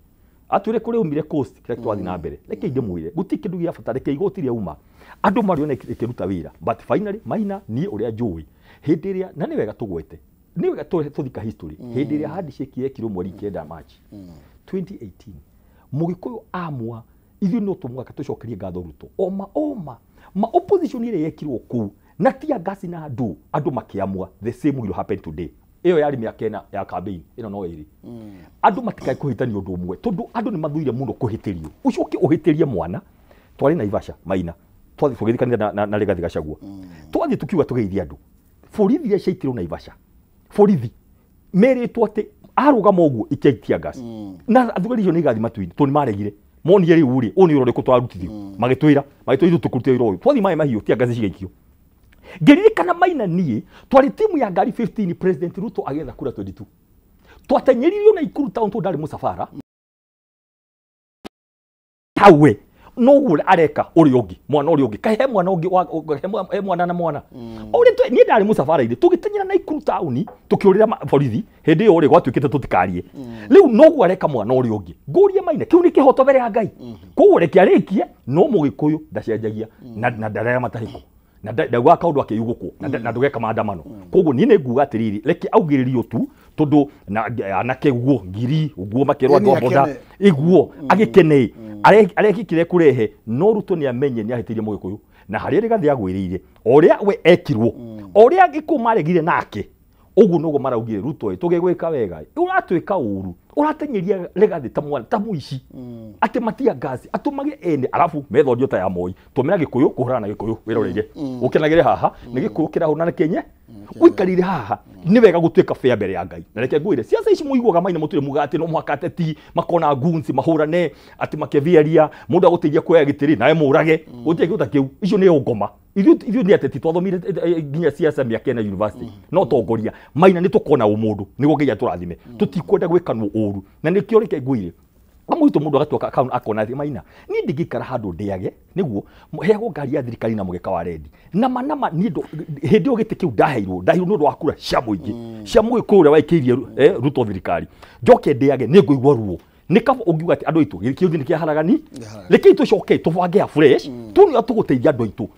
D: atwĩre kũrĩa aumire Coast kĩrĩa kĩrathiĩ na mbere reke ndĩmwĩre gũtirĩ kĩndũ gĩa bata reke igoti rĩauma andũ marĩone ĩkĩruta wĩra but finally Maina niĩ ũrĩa njũĩ hĩndĩ ĩrĩa na nĩ wega tũgwete nĩ wega tũthika history hĩndĩ ĩrĩa handshake yekirwo mweri 9 March 2018 Mũgĩkũyũ amua ithuĩ no tũmwaka tũcokerie ngatho Ruto oma ma opposition ĩrĩa yekirwo kũu na tia ngasi na andũ makĩamua the same will happen today ĩyo yarĩ mĩaka 4 ya campaign ĩno no ĩrĩ andũ matikae kũhĩtania ũndũ ũmwe tondũ andũ nĩ mathuire mũno kũhĩtĩrio ũcoke ũhĩtĩrie mwana twarĩ Naivasha Maina twathiĩ tũgĩthiĩ kanitha na Rigathi Gachagua twathiĩ tukiuga tũgeithie andũ borithi iria ciaitirwo Naivasha borithi merĩtwo atĩ arũgama ũguo ikia gas na athugari icio nĩ igathi matu-inĩ tondũ nĩ maregire Monire riu ri uni urore kutwarutithio magitwira magitwira tukurute wira uyu twathi mai mahiu tia ngaci cigaikio. Ngiririkana Maina nie twari timu ya ngari 15 President Ruto agetha kura 22 twatenyeririo na Ikuru town to ndari musafara tawe no areka uri ungi mwana uri ungi kahe mwana ungi he mwana na mwana uri ni ndari musafara ire tugitenyera na Ikuru town tukiurira borithi hindi iyo ri gwatuikite tutikarie riu no areka mwana uri ungi ngurie Maina kiu ni kihoto mbere ya Ngai koguo reke arikie no mugikuyu ndacenjagia na ndarera matahiko na ndaugaga kaundu akiyugukwo na ndugeka maandamano koguo ni ni nguga atiriri reke augiririo tu tondu anake guo ngiri uguo makirwa andu a boda iguo agikene arekikire kurehe no Ruto ni amenye ni ahitirie mugikuyu na haria Rigathi agwiriire oria we ekirwo oria Gikuyu maregire nake uguo noguo maraugire Ruto tugigwika wega uratwika uru uratenyeria Rigathi ta mwana ta muici ati matia ngaci atumage ene arafu methodio ta ya Moi tumira Gikuyu kuhurana na Gikuyu wiroreire ukenagire haha ni Gikuyu kirahurana na Kenya uikarire haha ni wega gutuika fair mbere ya Ngai na reke ngwire ciaca ici muiguaga Maina mutire muga ati no muhaka ateti makona goons mahurane ati makeviaria mundu aguteithia kuoya gitiri nawe murage gutirĩ kĩndũ ta kĩu icio nĩ ngoma ithuĩ nĩ ateti twathomire nginya ciaca mĩaka ĩna university no tongoria Maina nĩ tũkona ũmũndũ nĩguo Ngai atũrathime tũtikwenda gwĩkanwo ũru na nĩkĩo reke ngwire amwito mundu agatuaka account akona athi Maina ni ndingikara handu ndiage niguo heagwo ngari ya thirikari na mugeka wa rendi na manama ni hindi yo giti kiu ndaheirwo ni undu wa kura cia muingi cia mugikuyu uria waikiirie Ruto thirikari njoke ndiage ni nguigua ruo ni kaba ungiuga ati andu aitu kiu ni kia haragani reke tucoke tubange afresh tu ni tuguteithia andu aitu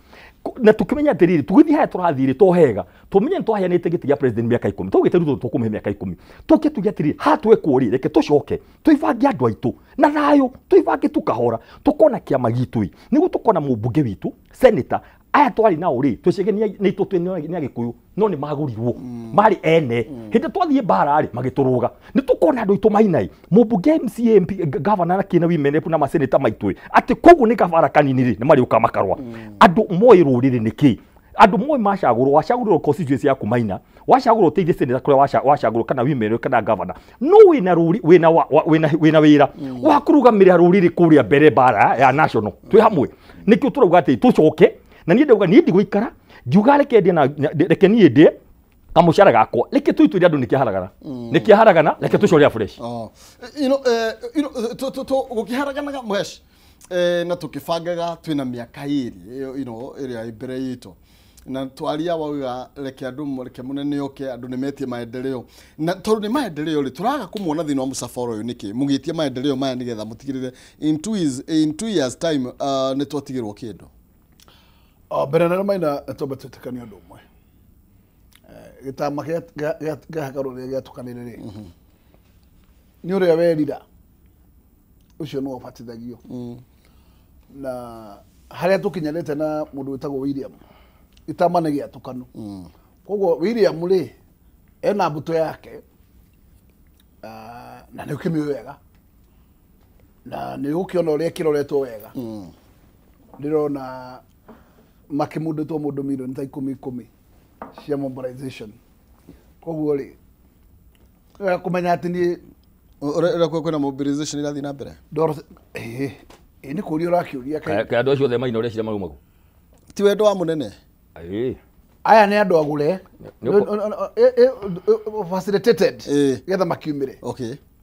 D: na tukimenya atiriri tugithii haya turathire to hega tumenye twaheanite giti gia president miaka 10 tugite Ruto tukumuhe miaka 10 tuke tuge atiriri ha twekwo ri reke tucoke twibange andu aitu na thayo twibange tukahora tukona kiama gitu niguo tukona mumbunge witu senator aya twari nao ri twicege ni tutwe ni Agikuyu no ni magurirwo mari ene hindi twathie mbara ri magituruga ni tukona andu aitu Mainai mumbunge MCA MP governor na kina women na maseneta maitu ati koguo ni kabara kanini ri ni mariuka makarwa andu moi ruriri niki andu moi macagurwo wacagurwo constituency yaku Maina wacagurwo teithie senator kuria wacagurwo kana women kana governor no wina ruri wina wina wira wa kurugamirira ruriri kuria mbere mbara ya national twi hamwe nikio turauga ati tucoke na niĩ ndauga niĩ ndigũikara ngiuga reke ndie na reke niĩ ndie kamucara gakwa reke tuitwire andu nikiharagana nikiharagana reke tucore fresh.
B: You know gukiharaganaga Muhesh na tukibangaga twina miaka iri you know ĩrĩa ĩ mbere itũ na twaria wauga reke andu reke munene oke andu nimetie maendeleo na tondu ni maendeleo ri turaga kumuona thĩinĩ wa mũcabara ũyũ nĩkĩ mũgĩtie maendeleo maya nĩgetha mũtigĩrĩre in 2 years time nĩ twatigĩrwo kĩndũ.
C: Mbere na Maina twambe twĩtĩkanie ũndũ ũmwe gĩtama kĩa hakarũ rĩrĩa gĩatukanire rĩ nĩ ũrĩa werira ũcio nĩwe ũbatithagio na harĩa tũkinyanĩte na mũndũ wĩtagwo William gĩtama nĩ gĩatũkanu koguo William rĩ ena mbũtũ yake na nĩ ũkĩmĩũĩ wega na nĩ ũgũkĩona ũrĩa ĩkĩroretwo wega ndĩrona makimundĩtwo mũndũ milioni ta 10 cia mobilization koguo rĩ kũmenya atĩ niĩ
B: ũrĩa kwĩna mobilization ĩrathiĩ na mbere
C: nĩ kũũria ũrakĩũria
D: kaĩ andũ acio othe Maina ũreciria marauma kũ
B: ti wendo wa mũnene
C: aya nĩ andũ agũre facilitated getha makiumĩre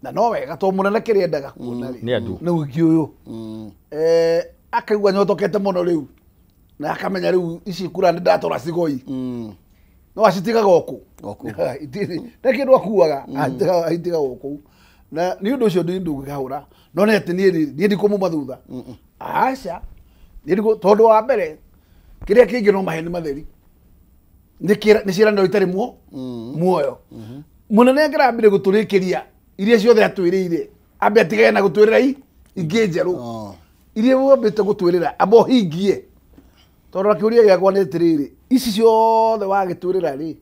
C: na no wega tondũ mũnene kĩrĩa endaga kuona rĩ nĩ ũingĩ ũyũ akaigua nyotokete mũno rĩu na akamenya riu ici kura ni ndatora cigoi no acitigaga oku nä kä ndå akuaga aitigaga oku na nä å ndå å cio ndångäkahå no nä atä niä ndikå muma thutha aca tondå wa mbere kä rä a kä ngä no maheni matheri nä ciäranä itarä muoyo må nene angä rambire gå tå rä kä ria iria ciothe atwä rä ire ambe atigane na gå twä rä ra ingä njerå iria wambä te gå twä rä ra amba å hingie tondå akä å ria gä akwa nä atä rä rä ici ciothe wagä twä rä ra rä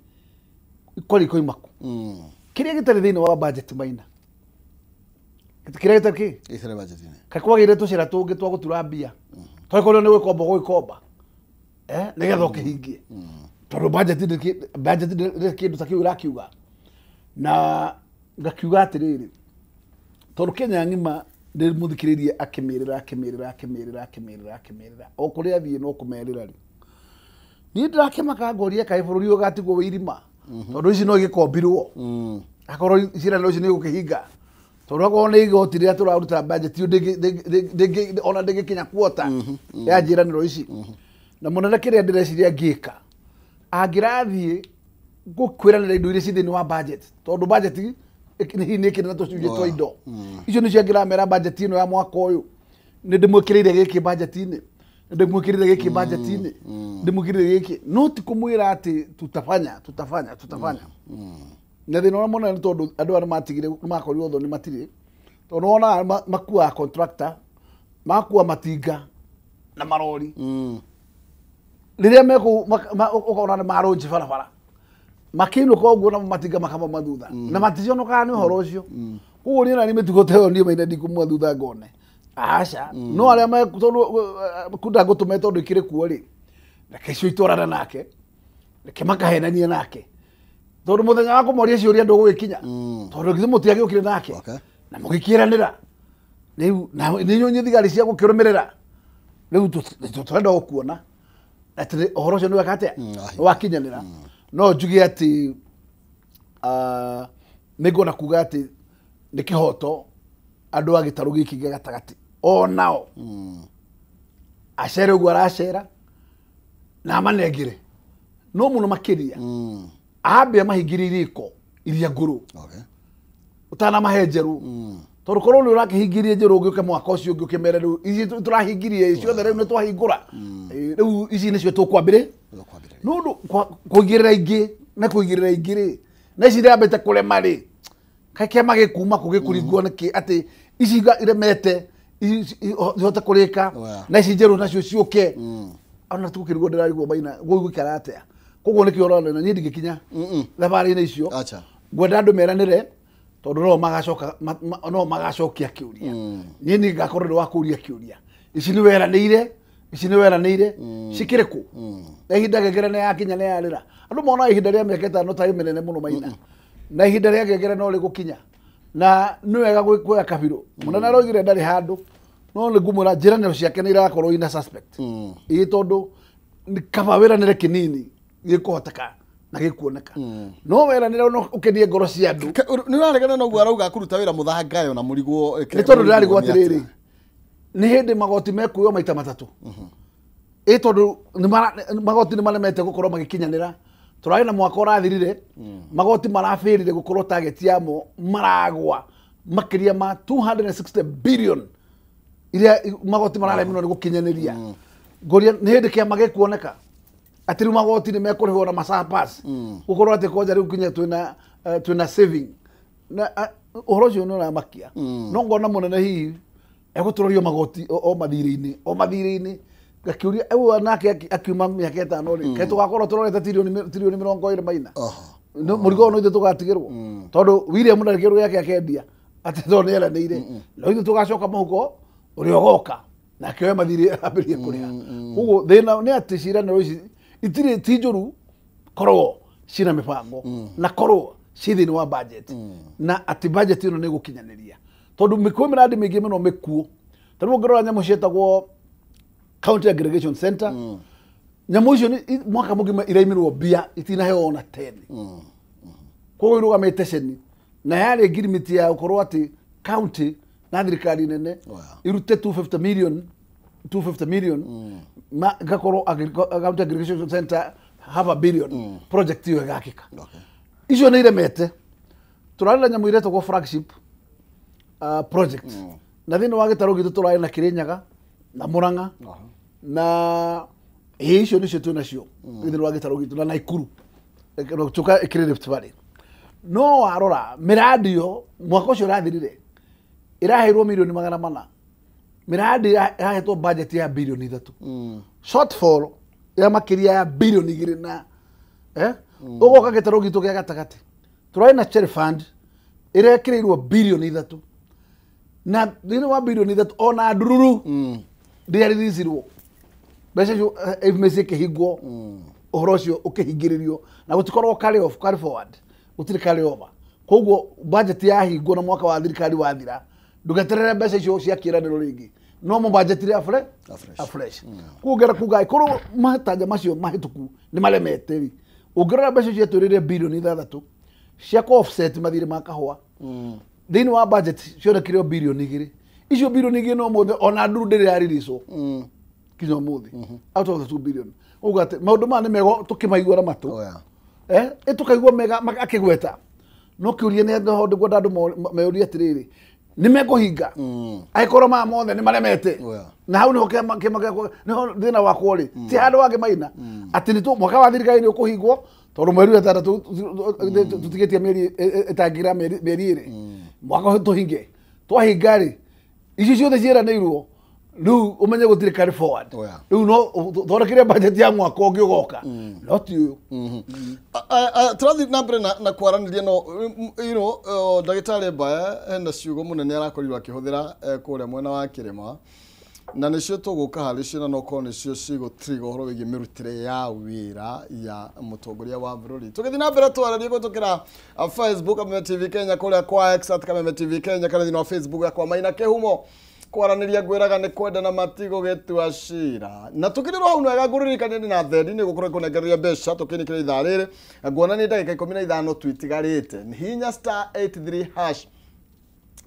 C: ikori ikoima kũ kä rä a gä tarä thä inä wa budget Maina kä rä a gä tarä kä kaä kwagä rä tå cä ra tå ngä twa gå tura mbia twakorwo nä gwä komba gå gä komba nä getha å kä hingie tondå budget ndä kä ndå ta kä u ĩrakiuga na ngakiuga atä rä rä tondå Kenya ng'ima Ndĩmũthikĩrĩrie akĩmĩrĩra akĩmĩrĩra akĩmĩrĩra akĩmĩrĩra akĩmĩrĩra o kũrĩa athiĩ no kũmerĩra rĩ. Niĩ ndĩrakĩmaka ngoria kaĩ bũrũri ũyũ ũgatigwo wĩ irima tondũ ici no igĩkombirwo akorwo ciĩranĩro ici nĩ igũkĩhinga tondũ akorwo nĩ igoti rĩrĩa tũraruta budget ndĩngĩ ona ndĩngĩkinya kuota ya njĩranĩro ici. Na mũnene kĩrĩa ndĩreciria ngĩka angĩrathiĩ gũkwĩranĩra indo iria ci thĩinĩ wa budget tondũ budget hihi nĩ ĩkĩrĩ na tũcunjĩ twa indo icio nĩcio angĩramera budget ĩno ya mwaka ũyũ nĩ ndĩmwĩkĩrĩire gĩkĩ budget-inĩ ndĩmwĩkĩrĩire gĩkĩ budget-inĩ ndĩmwĩkĩrĩire gĩkĩ no ti kũmwĩra atĩ tutafanya tutafanya tutafanya. Na thĩna ũrĩa mũnene nĩ tondũ andũ aya nĩmatigire nĩmakorirwo thoni matirĩ tondũ wonaga makuaga contractor makua matinga na marori rĩrĩa mekũu ũkona nĩ marũnji barabara makĩinũka ũguo na matinga makamauma thutha na maticonokaga nĩ ũhoro ũcio. Koguo niĩ nani mĩtugo ta ĩyo niĩ maina ndikumua thutha ngone aca no arĩa tondũ kunda ngũtũme tondũ ikĩrĩ kuo rĩ reke icio itwarane nake reke makahenanie nake tondũ mũthenya wa kũmoria ciũria ndũgũgĩkinya tondũ githĩ mũtiagĩũkire nake na mũgĩkĩranĩra rĩu nĩ inyuĩ thigari cia gũkĩrũmĩrĩra rĩu tũrenda gũkuona atĩ ũhoro ũcio nĩ weka atĩa wakinyanĩra. No njuge atĩ nĩngwenda kuga atĩ nĩ kĩhoto andũ a gĩtarũ gĩkĩ gĩa gatagatĩ o nao acere ũguo aracera na amanengere no mũno makĩria ambe amahingĩrie irĩko iria ngũrũ ũtanamahe njerũ tondũ korwo nĩ ũrakĩhingĩrie njerũ ũngĩũke mwaka ũcio ũngĩ ũkĩmere rĩu ici tũrahingirie ciothe rĩu nĩ twahingũra rĩu ici nĩcio tũkwambĩrĩ nĩ ũndũ kũigĩrĩra ingĩ na kũigĩrĩra ingĩ rĩ na ici irambĩte kũrema rĩ kaĩ kĩama gĩkuma kũ gĩkũringwo nĩkĩ atĩ ici iremete ihote kũrĩka na ici njerũ nacio ciũke ona tũkĩrigwo ndĩrarigwo maina gũgũikara atĩa. Koguo nĩkĩo ũrona niĩ ndingĩkinya thabarĩ-inĩ icio ngwenda andũ meranĩre tondũ no magacoka no magacokia kĩũria. Niĩ nĩ ngakorwo ndĩ wa kũũria kĩũria ici nĩ weranĩire ici nĩ weranĩire cikĩrĩ kũ na ihinda ngengere nĩ yakinya nĩ yarĩra. Andũ monaga ihinda rĩa mĩaka ĩtano tarĩ mĩnene mũno maina na ihinda rĩa ngengere no rĩgũkinya na nĩ wega kuoya kabirũ. Mũnene aroigire ndarĩ handũ no nĩ ngũmwĩra njĩranĩro ciake nĩ irakorwo ina suspect ĩ tondũ kaba wĩranĩre kĩnini gĩkũhoteka na gĩkuoneka no weranĩre no ũkenie ngoro cia andũ.
B: Nĩ ũraregana na ũguo arauga akũruta wĩra mũthangayo na mũrigwo
C: nĩ tondũ ndĩrarigwo atĩrĩrĩ nĩ hĩndĩ magoti mekuoywo maita matatũ ĩ tondũ magoti nĩ maremete gũkorwo magĩkinyanĩra. Tũrarĩ na mwaka ũrathirire magoti marabĩrire gũkorwo target yamo maragwa makĩria ma 260 billion iria magoti mararemirwo nĩ gũkinyanĩria. Ngoria nĩ hĩndĩ kĩama gĩkuoneka atĩ rĩu magoti nĩ mekũrĩhwo na masurplus gũkorwo atĩ kwanja rĩu kinya twĩna saving na ũhoro ũcio nĩ ũramakia. No ngona mũnene hihi egũtũrorio magoti o mathirĩ-inĩ o mathirĩ-inĩ ngakĩũria ũyũ nake akiuma mĩaka ĩtano rĩ kaĩ tũgakorwo tũrorete tirioni 20 maina mũrigo ũyũ no ithuĩ tũgatigĩrwo tondũ William ndarĩ kĩndũ gĩake akendia atĩ tondũ nĩ eranĩire no ithuĩ tũgacoka mũhuko ũrĩa ũgoka nake oe mathirĩ ambĩrĩrie kũrĩha. Koguo thĩna nĩ atĩ ciĩranĩro ici itirĩ ti njũru korwo cina mĩbango na korwo ci thĩinĩ wa budget na atĩ budget ĩno nĩ ĩgũkinyanĩria tondũ kwĩ mĩrandi mĩingĩ mũno mĩkuũ. Ta rĩu ũngĩrora nyamũ ciĩtagwo county aggregation center nyamũ icio mwaka mũgima iraimirwo mbia itinaheo ona 10 koguo irũgamĩte ceni na yarĩ ngirimiti ya gũkorwo atĩ county na thirikari nene irute 250 million 250 million ma gakorwo county aggregation center half a billion project iyo ĩgakĩka. Icio nĩ iremete. Tũrarĩ na nyamũ iretagwo flagship project na thĩinĩ wa gĩtarũ gitũ tũrarĩ na Kĩrĩnyaga na Murang'a na icio nĩcio twĩ nacio thĩinĩ wa gĩtarũ gitũ na Naikuru tũka ĩkĩrĩ Rift Valley. No warora mĩrandi ĩyo mwaka ũcio ũrathirire ĩraheirwo milioni 400 mĩrandi ĩrahetwo budget ya bilioni 3 shortfall ya makĩria ya bilioni 2 na ũgoka gĩtarũ gitũ gĩa gatagatĩ tũrarĩ na Cherry Fund ĩrekĩrĩirwo bilioni 3 na thĩinĩ wa bilioni 3 ona ndururu ndĩarĩricirwo mbeca icio mĩciĩ ĩkĩhingwo ũhoro ũcio ũkĩhingĩrĩrio na gũtikorwo carry off carry forward gũtirĩ carry over. Koguo budget yahingwo na mwaka wa thirikari wathira Ndũgeterere mbeca icio cia kĩĩranĩro rĩngĩ. No mũbanjetire afresh. Kuongera kuga ĩkorwo matanya macio mahĩtũku nĩ maremete rĩ. Ũngĩrora mbeca icio ciatwĩrĩire bilioni 6 cia kũ offset mathirĩ ma kahũa. Thĩinĩ wa budget cionekire o bilioni 2. Icio bilioni 2 no mũthĩ ona nduru ndĩrĩ yaririco. Kinya ũmũthĩ. Out of the 2 billion. Uga atĩ maũndũ maya nĩ mega tũkĩmaigua na matũ. Tũkaigua mega akĩgweta. No kĩũria nĩ ngwenda andũ meurie atĩrĩrĩ, nĩ mekũhinga angĩkorwo maya mothe nĩ maremete. Na hau nĩho kĩama gĩakwa nĩho thĩna wakwa rĩ, ti handũ hangĩ maina atĩ nĩ mwaka wa thirikari nĩ ũkũhingwo tondũ mweri wa ĩtandatũ tũtigĩtie mĩeri ĩtangĩra mĩeri ĩrĩ mwaka ũyũ tũhinge. Twahinga rĩ, icio ciothe ciĩranĩirwo rĩu ũmenye gũtirĩ carry forward. Rĩu no thondekere budget ya mwaka ũngĩ ũgoka no ti ũyũ.
B: Tũrathiĩ na mbere na kwaranĩria no you know ndagĩtarĩ Mbae hena ciugo mũnene arakorirwo akĩhũthĩra kũrĩa mwena wa kĩrĩma na nĩcio tũgũka harĩ cio na no korwo nĩcio cigũtriga ũhoro wĩgiĩ mĩrutĩre ya wĩra ya mũtongoria wa bũrũri. Tũgĩthiĩ na mbere twarĩrie kũhĩtũkĩra Facebook Kameme TV Kenya, kũrĩa kwa X at Kameme TV Kenya, kana thĩinĩ wa Facebook yakwa Maina Kĩhumo. Kwaranĩria ngwĩraga nĩ kwenda na matigo gĩtua cira. Na tũkĩrĩrwo hau wega ngũririkanie ndĩ na thendi nĩ gũkorwo ĩkũnengereria mbeca tũkĩnĩkĩra ithaa rĩrĩ. Nguona nĩ ndagĩka 15 tu itigarĩte. Hihinya star 83 hash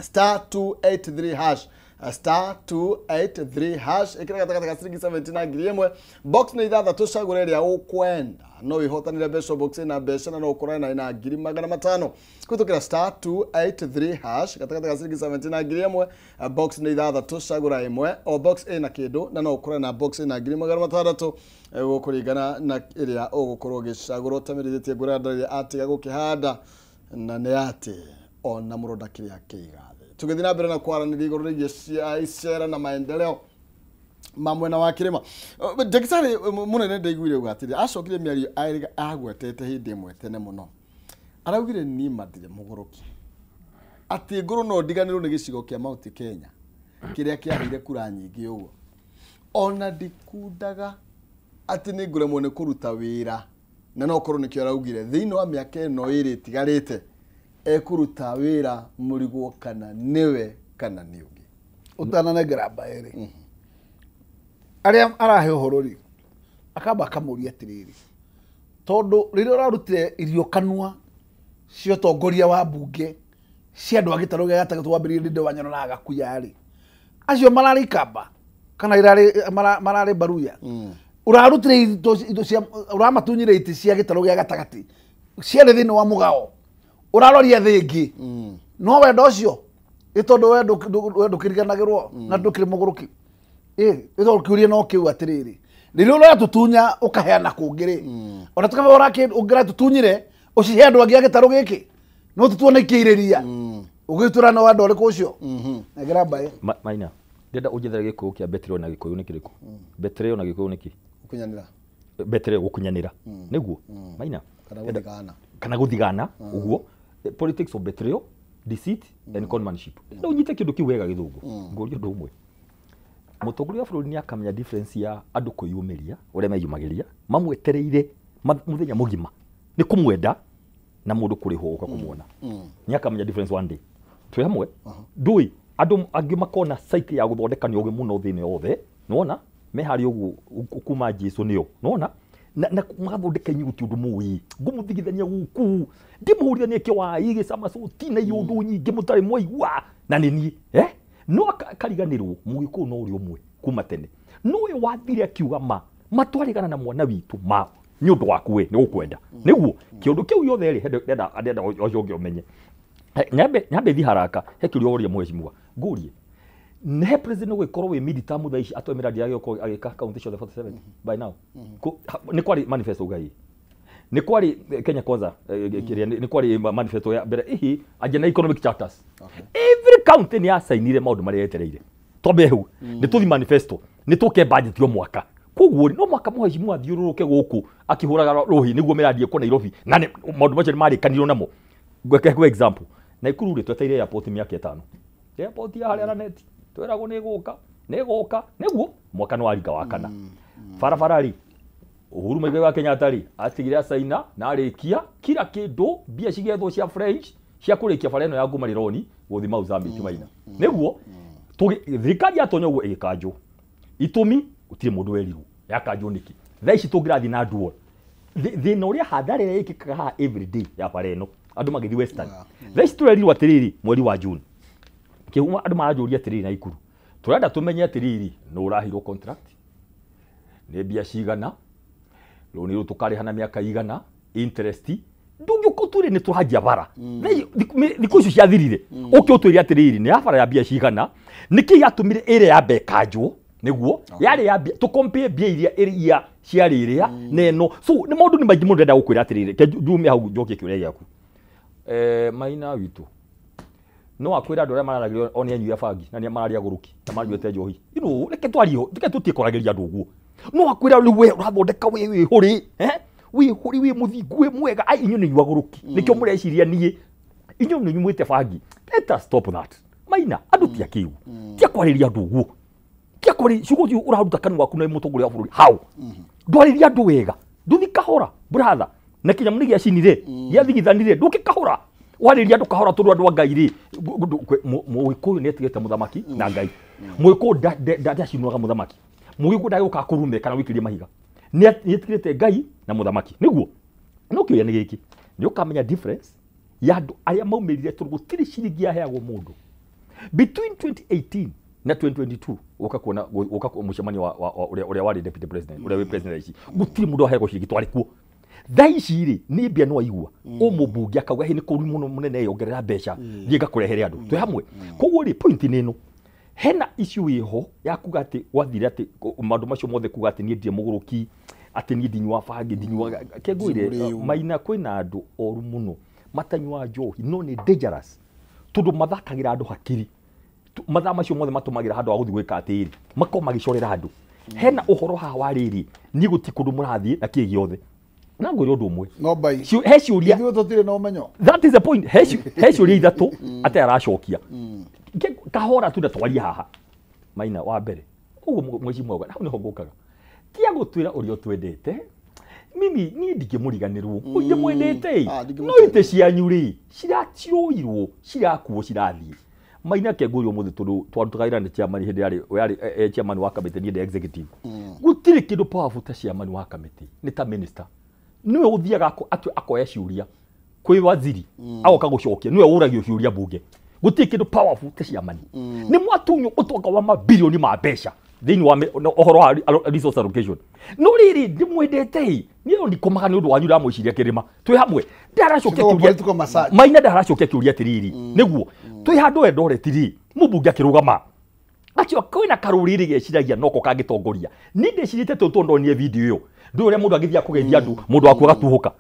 B: star 283 hash star 283 hash ĩkĩra gatagatĩ ka ciringi 70 na 1000. Box nĩ ithathatũ, cagũra ĩrĩa ũkwenda. No wĩhotanĩre mbeca box ĩna mbeca na no ũkorane na 500,000 kũhĩtũkĩra star 283 hash gatagatĩ ka ciringi 70 na 1000. Box nĩ ithathatũ, cagũra ĩmwe o box ĩna kĩndũ na no ũkorane na box ĩna 600,000 gũkũringana na ĩrĩa ũgũkorwo ũgĩcagũra. Ũtamĩrithĩtie ngũra ndarĩ atiga gũkĩhanda na nĩ atĩ ona mũronda kĩrĩa kĩiga. Tũgĩthiĩ na mbere na kwaranĩria igũrũ rĩgiĩ icera na maendeleo ma mwena wa kĩrĩma. Ndagĩtarĩ mũnene ndaiguire uga atĩrĩ, acokire mĩario agwetete hĩndĩ ĩmwe tene mũno. Araugire niĩ matirĩ mũgũrũki, atĩ ngũrũ no ndiganĩrwo nĩ gĩcigo kĩa Mount Kenya kĩrĩa kĩaheire kura nyingĩ ũguo. Ona ndikundaga atĩ nĩ ngũremwo nĩ kũruta wĩra, na no korwo nĩkĩo araugire thĩinĩ wa mĩaka ĩno ĩrĩ ĩtigarĩte ekũruta wĩra mũrigwo kana nĩwe kana nĩ ũngĩ.
C: Ũtananengera mbae rĩ, arĩa arahe ũhoro rĩ, akamba akamũria atĩrĩrĩ, tondũ rĩrĩa ũrarutire irio kanua cia ũtongoria wa mbunge cia andũ a gĩtarũ gĩa gatagatĩ wambĩrĩirie Ndindi wa Nyoro na Agakuya rĩ, acio mararĩ Ikamba kana mararĩ Baruya, ũrarutire indo cia ũramatunyire itĩ cia gĩtarũ gĩa gatagatĩ ciarĩ thĩinĩ wa mũgao, ũraroria thĩ ĩngĩ no wendo ũcio ĩ tondũ we ndũkĩriganagĩrwo na ndũkĩrĩ mũgũrũki. Ĩ kĩũria no kĩu atĩrĩrĩ, rĩrĩa ũratũtunya ũkaheana kũngĩ rĩ, ona tũkaba ũngĩratũtunyire ũcihe andũ angĩ a gĩtarũ gĩkĩ no tũtuone ikĩirĩria ũgĩtũra no andũ ũrĩkũ ũcio. Nengera mbae.
D: Maina, ndĩrenda ũnjethere gĩkũyũ kĩa betrayal na gĩkũyũ nĩ kĩrĩkũ? Betrayal na gĩkũyũ nĩ kĩ?
B: Gũkunyanĩra.
D: Betrayal gũkunyanĩra. Nĩguo Maina,
B: kana gũthigana.
D: Kana gũthigana ũguo. Politics of betrayal, deceit and conmanship. No ũnyite kĩndũ kĩu wega gĩthũngũ. Ngũrie ũndũ ũmwe. Mũtongoria wa bũrũri nĩ akamenya difference ya andũ kwĩyumĩria ũrĩa meyumagĩria mamwetereire mũthenya mũgima nĩ kũmwenda na mũndũ kũrĩhwo gũka kũmuona. Nĩ akamenya difference one day. Twĩ hamwe ndũĩ andũ angĩ makona site ya gũthondeka nĩ ũgĩ mũno thĩinĩ yothe, nĩwona me harĩa ũguo kuma Jesu nĩo, nĩwona na magathondeka inyuĩ gũtirĩ ũndũ mũĩ ngũmũthigithania gũkũ ndĩmũhũrithanie kĩwai gĩcama cuti na iũndũ nyingĩ mũtarĩ mwaigua na nĩ niĩ no akariganĩrwo mũgĩkũyũ no ũrĩ ũmwe kuma tene. No ũyũ wathire akiuga ma matwarĩgana na mwana witũ ma nĩ ũndũ waku we nĩ gũkwenda nĩguo kĩũndũ kĩu gĩothe rĩ ndenda ũcio ũngĩ ũmenye. Nyambe thiĩ haraka he kĩũria woria mheshimiwa ngũrie he president gũgĩkorwo wĩ mid term thaa ici atoe mĩradi yake gũkorwo agĩka kaunti ciothe 47 by now. Nĩ kwarĩ manifesto ugai nĩ kwarĩ Kenya Kwanza kĩrĩa nĩ kwarĩ manifesto ya mbere ihi agenda economic charters. Every county nĩ yacainire maũndũ marĩa yetereire. Twambe hau nĩ tũthi manifesto nĩ tũke budget yo mwaka. Koguo no mwaka mheshimiwa athiũrũrũke gũkũ akĩhũraga rũhĩ nĩguo mĩradi ĩkwo Nairobi na maũndũ macio nĩ marĩkanirwo namo. Ngweke kwa example Naikuru rĩ twetereire airport mĩaka 5. Airport ya harĩa Lanet twĩragwo nĩ ĩgũka nĩ ĩgũka nĩguo mwaka nĩ waringa wa kana. Barabara rĩ Uhuru Muigai wa Kenyatta rĩ atigire acaina na arĩkia kila kĩndũ mbia cigethwo cia French Cia kũrĩkia bara ĩno ya Nguma Rironi gũthiĩ Mau Summit Maina. Nĩguo thirikari yatonya ũguo ĩgĩkanjwo. Itũmi gũtirĩ mũndũ werirwo yakanjwo nĩkĩ. Thaa ici tũngĩrathiĩ na dual. Thĩna ũrĩa hathara ĩrĩa ĩkĩkaga haha everyday ya bara ĩno andũ magĩthiĩ Western. Thaa ici tũrerirwo atĩrĩrĩ mweri wa June. Kĩhumo andũ maranjũria atĩrĩrĩ Naikuru. Tũrenda tũmenye atĩrĩrĩ nũ ũraheirwo contract, nĩ mbia cigana, rũni rũu tũkarĩha na mĩaka igana, interest ndũngĩũka ũtwĩre nĩ tũranjia bara. Thikũ icio ciathirire. Ũke ũtwĩre atĩrĩrĩ nĩ ya bara ya mbia cigana, nĩkĩ gĩatũmire ĩrĩa yambe ĩkanjwo nĩguo yarĩ ya mbia tũkompare mbia iria iria ciarĩ ĩrĩa na ĩno. So nĩ maũndũ nĩ maingĩ mũno ndĩrenda gũkwĩra atĩrĩrĩ, reke njume hau njokie kĩũria gĩaku. Maina witũ no akwĩra andũ arĩa mararagĩrio o nĩ anyui a bangi na nĩ mararia gũrũki na manyuĩte njohi. You know, reke twarie, reke tũtige kwaragĩria andũ ũguo. No akwĩra rĩu we ũrathondeka we wĩ hũrĩ, wĩ hũrĩ wĩ mũthingu wĩ mwega, ai inyuĩ nĩ inyuĩ agũrũki. Nĩkĩo mũreciria niĩ inyuĩ nĩ inyuĩ bangi. Let us stop that. Maina andũ ti akĩu. Ti akwarĩria andũ ũguo. Ti akwarĩria ciugo icio ũraruta kanua gaku na mũtongoria wa bũrũri. How? Ndwarĩria andũ wega. Ndũthi kahora brother. Na kĩnyamũ nĩ gĩacinire, gĩathigithanire, ndũke kahora. Warĩria andũ kahora tondũ andũ a Ngai rĩ, Mũgĩkũyũ nĩ etigĩte mũthamaki na Ngai. Mũgĩkũyũ ndacinuaga mũthamaki. Mũgĩkũyũ ndagĩũkaga kũrume kana gũikĩria mahiga. Nĩ etigĩrĩte Ngai na mũthamaki. Nĩguo no kĩũria nĩ gĩkĩ, nĩ ũkamenya difference ya andũ arĩa maumĩrire tondũ gũtirĩ ciringi yaheagwo mũndũ. Between 2018 na 2022 ũka kuona ũka mũcemanio wa ũrĩa warĩ deputy president, ũrĩa wĩ president ici, gũtirĩ mũndũ waheagwo ciringi twarĩ kuo. Thaa ici rĩ nĩ mbia no aigua ũmũmbunge akauga hĩ nĩ kũru mũno mũnene yongerera mbeca thiĩ ngakũrehere andũ twĩ hamwe. Koguo rĩ point nĩ ĩno, hena issue ĩho ya kuga atĩ gwathire atĩ maũndũ macio mothe kuga atĩ niĩ ndirĩ mũgũrũki, atĩ niĩ ndinyuaga bangi, ndinyuaga kengũire Maina. Kwĩna andũ oru mũno matanyuaga njohi no nĩ dangerous tondũ mathakagĩra andũ hakiri. Mathaa macio mothe matũmagĩra handũ ha gũthiĩ gwĩka atĩrĩ makorwo magĩcorera andũ. Hena ũhoro haha wa rĩrĩ niĩ gũtirĩ kũndũ mũrathiĩ na kĩĩ gĩothe. Na ngwĩre ũndũ ũmwe.
C: No bai.
D: He ciũria.
C: Ithuĩ tũtirĩ na ũmenyo.
D: That is the point. He ciũria ithatũ atĩ aracokia. Kahora tu na twarie haha. Maina wa mbere. Ũguo mheshimiwa hau nĩho ngũkaga. Tiga gũtwĩra ũrĩa ũtwendete. Mimi niĩ ndingĩmũriganĩrwo. Ndĩmwendete. No itĩ cianyu rĩ ciroirwo, cirakuo, cirathiĩ. Maina kengũria ũmũthĩ tondũ twarutaga wĩra nĩ chairman hĩndĩ yarĩ chairman wa kamĩtĩ niĩ ndĩ executive. Gũtirĩ kĩndũ powerful ta chairman wa kamĩtĩ, nĩ ta minister. Niwe ũthiaga akoya ciũria kwĩ waziri agoka gũcokia, niwe ũragio ciũria bunge. Gũtirĩ kĩndũ powerful ta chairman. Nĩ mwatunywo ũtonga wa mabirioni ma mbeca thĩinĩ wa ũhoro wa resource allocation. No rĩrĩ ndĩmwendete niĩ ndikomaga nĩ ũndũ wanyu ndamwĩciria kĩrĩma. Twĩ hamwe. Ndaracokia kĩũria Maina, ndaracokia kĩũria atĩrĩrĩ nĩguo twĩ handũ Eldoret rĩ mũmbunge akĩrũgama acio kwĩna karũrĩrĩ geciragia noko kangĩtongoria. Niĩ ndĩcirĩte tondũ ndonire video ĩyo ndũĩ ũrĩa mũndũ agĩthiĩ akũgeithia andũ mũndũ waku agatuhũka.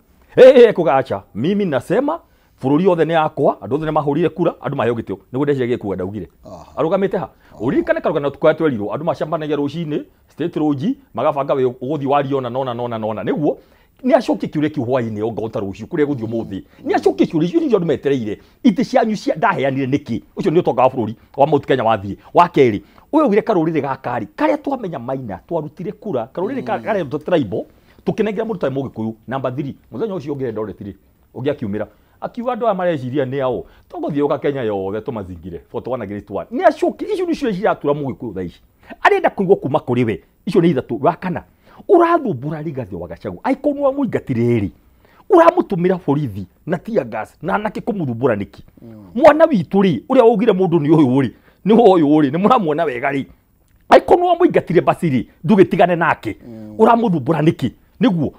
D: Kuga acha mimi nasema bũrũri othe nĩ yakwa, andũ othe nĩ mahũrire kura, andũ maheo gĩtĩo. Nĩguo ndeciria gĩkuga ndaugire. Arũgamĩte ha? Ũririkane karũgano tũkũrĩa twerirwo andũ macemanagia rũcinĩ state lodge magabanga wĩ ũgũthiĩ wario na nona nona nona. Nĩguo nĩ acokie kĩũria kĩu hwainĩ onga ta rũciũ kũrĩa gũthiĩ ũmũthĩ. Nĩ acokie kĩũria icio nĩcio andũ metereire. Itĩ cianyu cia ndaheanire nĩkĩ? Ũcio nĩ ũtonga wa bũrũri wa Mount Kenya wathiĩ. Wa kerĩ, ũyũ augire karũrĩrĩ gaka rĩ, karĩa twamenya Maina twarutire kura, karũrĩrĩ karĩa tribal tũkĩnengera mũndũ tarĩ Mũgĩkũyũ namba 3 mũthenya ũcio ũngĩ Eldoret rĩ ũngĩ akiumĩra akiuga andũ aya mareciria nĩ ao tũgũthiĩ ũka Kenya yothe tũmazingire for one against one. Nĩ acokie icio nĩcio ciratura Mũgĩkũyũ thaa ici arenda kũigua kuma kũrĩ we. Icio nĩ ithatũ. Wa kana ũrathumbũra Rigathĩ wa Gachagua aikorwo nĩ wamũingatire rĩ ũramũtũmĩra borithi na tear gas na anake kũmũthumbũra nĩkĩ? Mwana witũ rĩ ũrĩa waugire mũndũ nĩ ũyũ rĩ nĩ ũyũ rĩ nĩ mũramuona wega rĩ aikorwo nĩ wamũingatire basi rĩ ndũgĩtigane nake ũramũthumbũra nĩkĩ? Nĩguo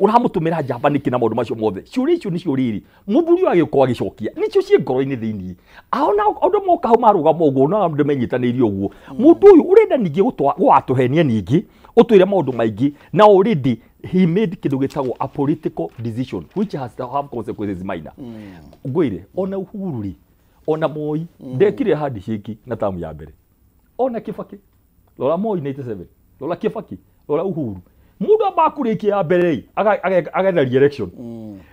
D: ũramũtũmĩra njamba nĩkĩ na maũndũ macio mothe? Ciũria icio nĩcio rĩrĩ mũthuri ũyũ agĩũka agĩcokia nĩcio ciĩ ngoro-inĩ thĩinĩ. Ona andũ moka hau marũgama ũguo na andũ menyitanĩirie ũguo mũndũ ũyũ ũrenda ningĩ gũgatũhenia ningĩ ũtwĩre maũndũ maingĩ na already he made kĩndũ gĩtagwo a political decision which has to have consequences minor. Ngwĩre ona Uhuru rĩ ona Moi ndekire handshake na tamu ya mbere ona Kibaki rora Moi 97 rora Kibaki rora Uhuru mundu amba kurikia ya mbere agetha re-election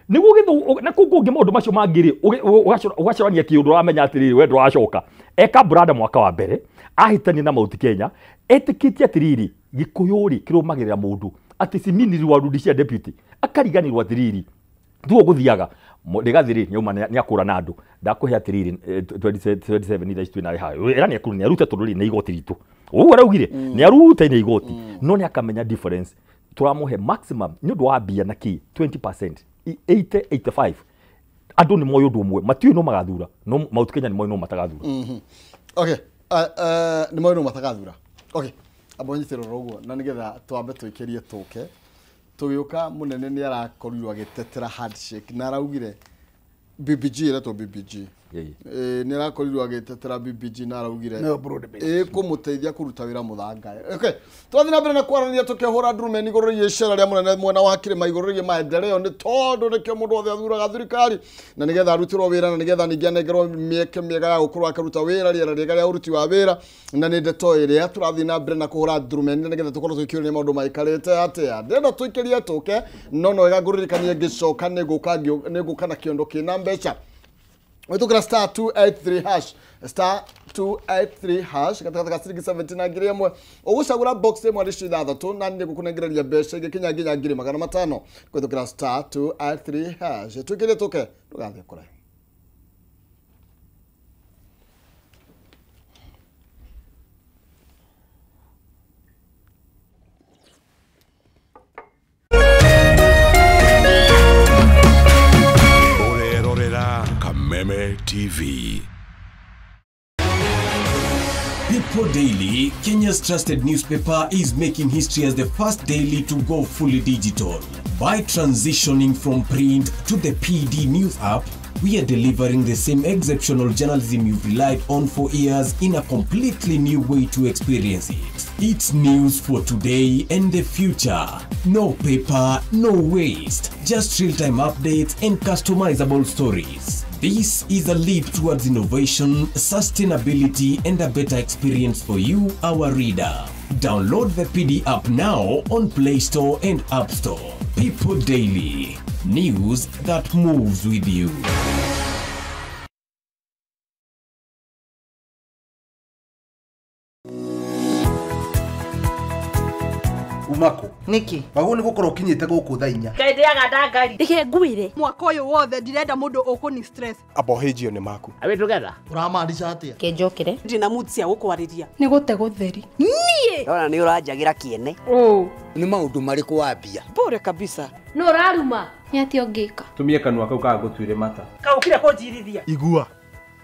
D: niguo githu na kuu kungi maundu macio mangi ri ugacorania kiundu uramenya atiriri we nduracoka eka brada mwaka wa mbere ahitania na Mount Kenya etikitie atiriri gikuyu ri kirumagirira mundu ati Simini warudishia deputy akariganirwo atiriri Tuo guthiaga Rigathi ri nyauma ni akura na andu ndakuhe atiriri 27 thaa ici twina haha era ni akuru ni arute tondu ri ni igoti ritu uguo araugire ni arute ni igoti no ni akamenya difference turamuhe maximum ni undu wa mbia na ki 20% 80 85 andu ni moyo undu umwe matiui no magathura no Mount Kenya ni moyo no matagathura.
B: Okay, ni moyo no matagathura. Okay, abonyitiro roguo na nigetha twambe twikirie tuke tugiuka munene ni arakorirwo agitetera handshake na araugire BBG iretwo BBG ni arakorirwo agitetera BBG na araugire kumuteithia kuruta wira muthanga. Okay, twathi na mbere na kwarania tukihura ndurume iguru rĩgiĩ icera rĩa munene mwena wa kirima iguru rĩgiĩ maendeleo ni tondu nikio mundu wothe athuraga thirikari na nigetha arutirwo wira na nigetha ningĩ anengerwo mĩeke mĩega ya gukorwo akiruta wira rĩera rĩega rĩa uruti wa wira na nĩ ndeto ĩrĩa tũrathiĩ na mbere na kũhũra ndurume na nigetha tukorwo tũkĩũria maũndũ maikarĩte atĩa. Ndĩrenda tũikĩrie tũke no no wega ngũririkanie ngĩcoka nĩngũka na kĩondo kĩna mbeca. Wetokera star 283 hash star 283 hash katika ka ciringi 70 na ngiri ĩmwe ũgũcagũra box ĩmwe harĩ ithathatũ na nĩ ngũkũnengereria mbeca igĩkinya nginya ngiri magana matano kwĩtũkĩra star 283 hash. Twĩkĩre tũke ndũgathiĩ kũraihu.
E: Kameme TV.
F: People Daily, Kenya's trusted newspaper, is making history as the first daily to go fully digital. By transitioning from print to the PD News app, we are delivering the same exceptional journalism you've relied on for years in a completely new way to experience it. It's news for today and the future. No paper, no waste. Just real-time updates and customizable stories. This is a leap towards innovation, sustainability, and a better experience for you, our reader. Download the PD app now on Play Store and App Store. People Daily. News that moves with you.
G: Umako
H: Niki
G: waguo ni gukorwo kinyite guku thaa inya
I: Ngai ndiaga ndangari
J: Reke ngwire mwaka uyu wothe ndirenda mundu ukuni stress
K: abohĩnjio nĩ maku.
L: Are we together?
B: Ũramaanisha atĩa?
M: Kĩnjũkĩre
N: ndina mood cia gũkwarĩria
J: nĩ gũte gũtheri niĩ
O: ndona nĩ ũranjagĩra kĩene
P: nĩ maũndũ marĩkũ wambia
N: pore kabisa
M: no ũraruma nĩ atĩa ũngĩka
K: tumie kanua kau kagũtuire mata
I: kaũkire kũnjirithia
Q: igua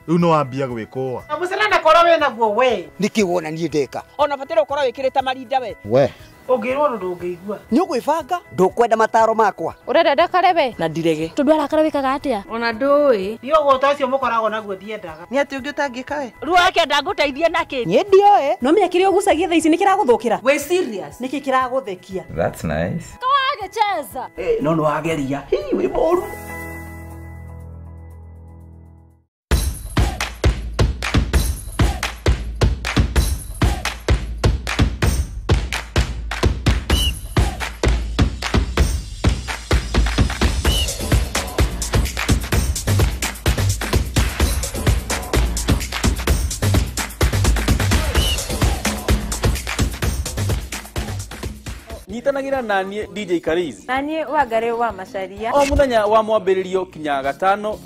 Q: rĩu no wambia gwĩkũa
I: mũcana ndakorwo wĩ naguo we
P: nĩkĩ wona niĩ ndeka
N: ona bataire ũkorwo wĩkĩrĩte marinda we
B: we
I: ũngĩrwo ũndũ ndũngĩigua
O: nĩ ũgwĩbanga ndũkwenda mataro makwa
M: ũrenda ndakare we
N: na ndirege
M: tondũ arakara wĩkaga atĩa
I: ona ndũĩ niĩ ũgũta ũcio mũkoragwo naguo ndiendaga
H: nĩ atĩ ũngĩ ũtangĩka we
I: rĩu akenda ngũteithie nakĩ
N: niĩ ndioĩ no menya kĩrĩa ũgucagia thaa ici nĩ kĩragũthũkĩra
H: wĩ serious
N: nĩkĩ kĩragũthekia
R: That's nice.
M: Kawagĩcheza
O: no nĩ wageria hihi wĩ mũru.
S: Nyitanagĩra naniĩ DJ Karizi
T: na niĩ Wangari wa Macharia
S: o mũthenya wa mwambĩrĩrio kinya gatano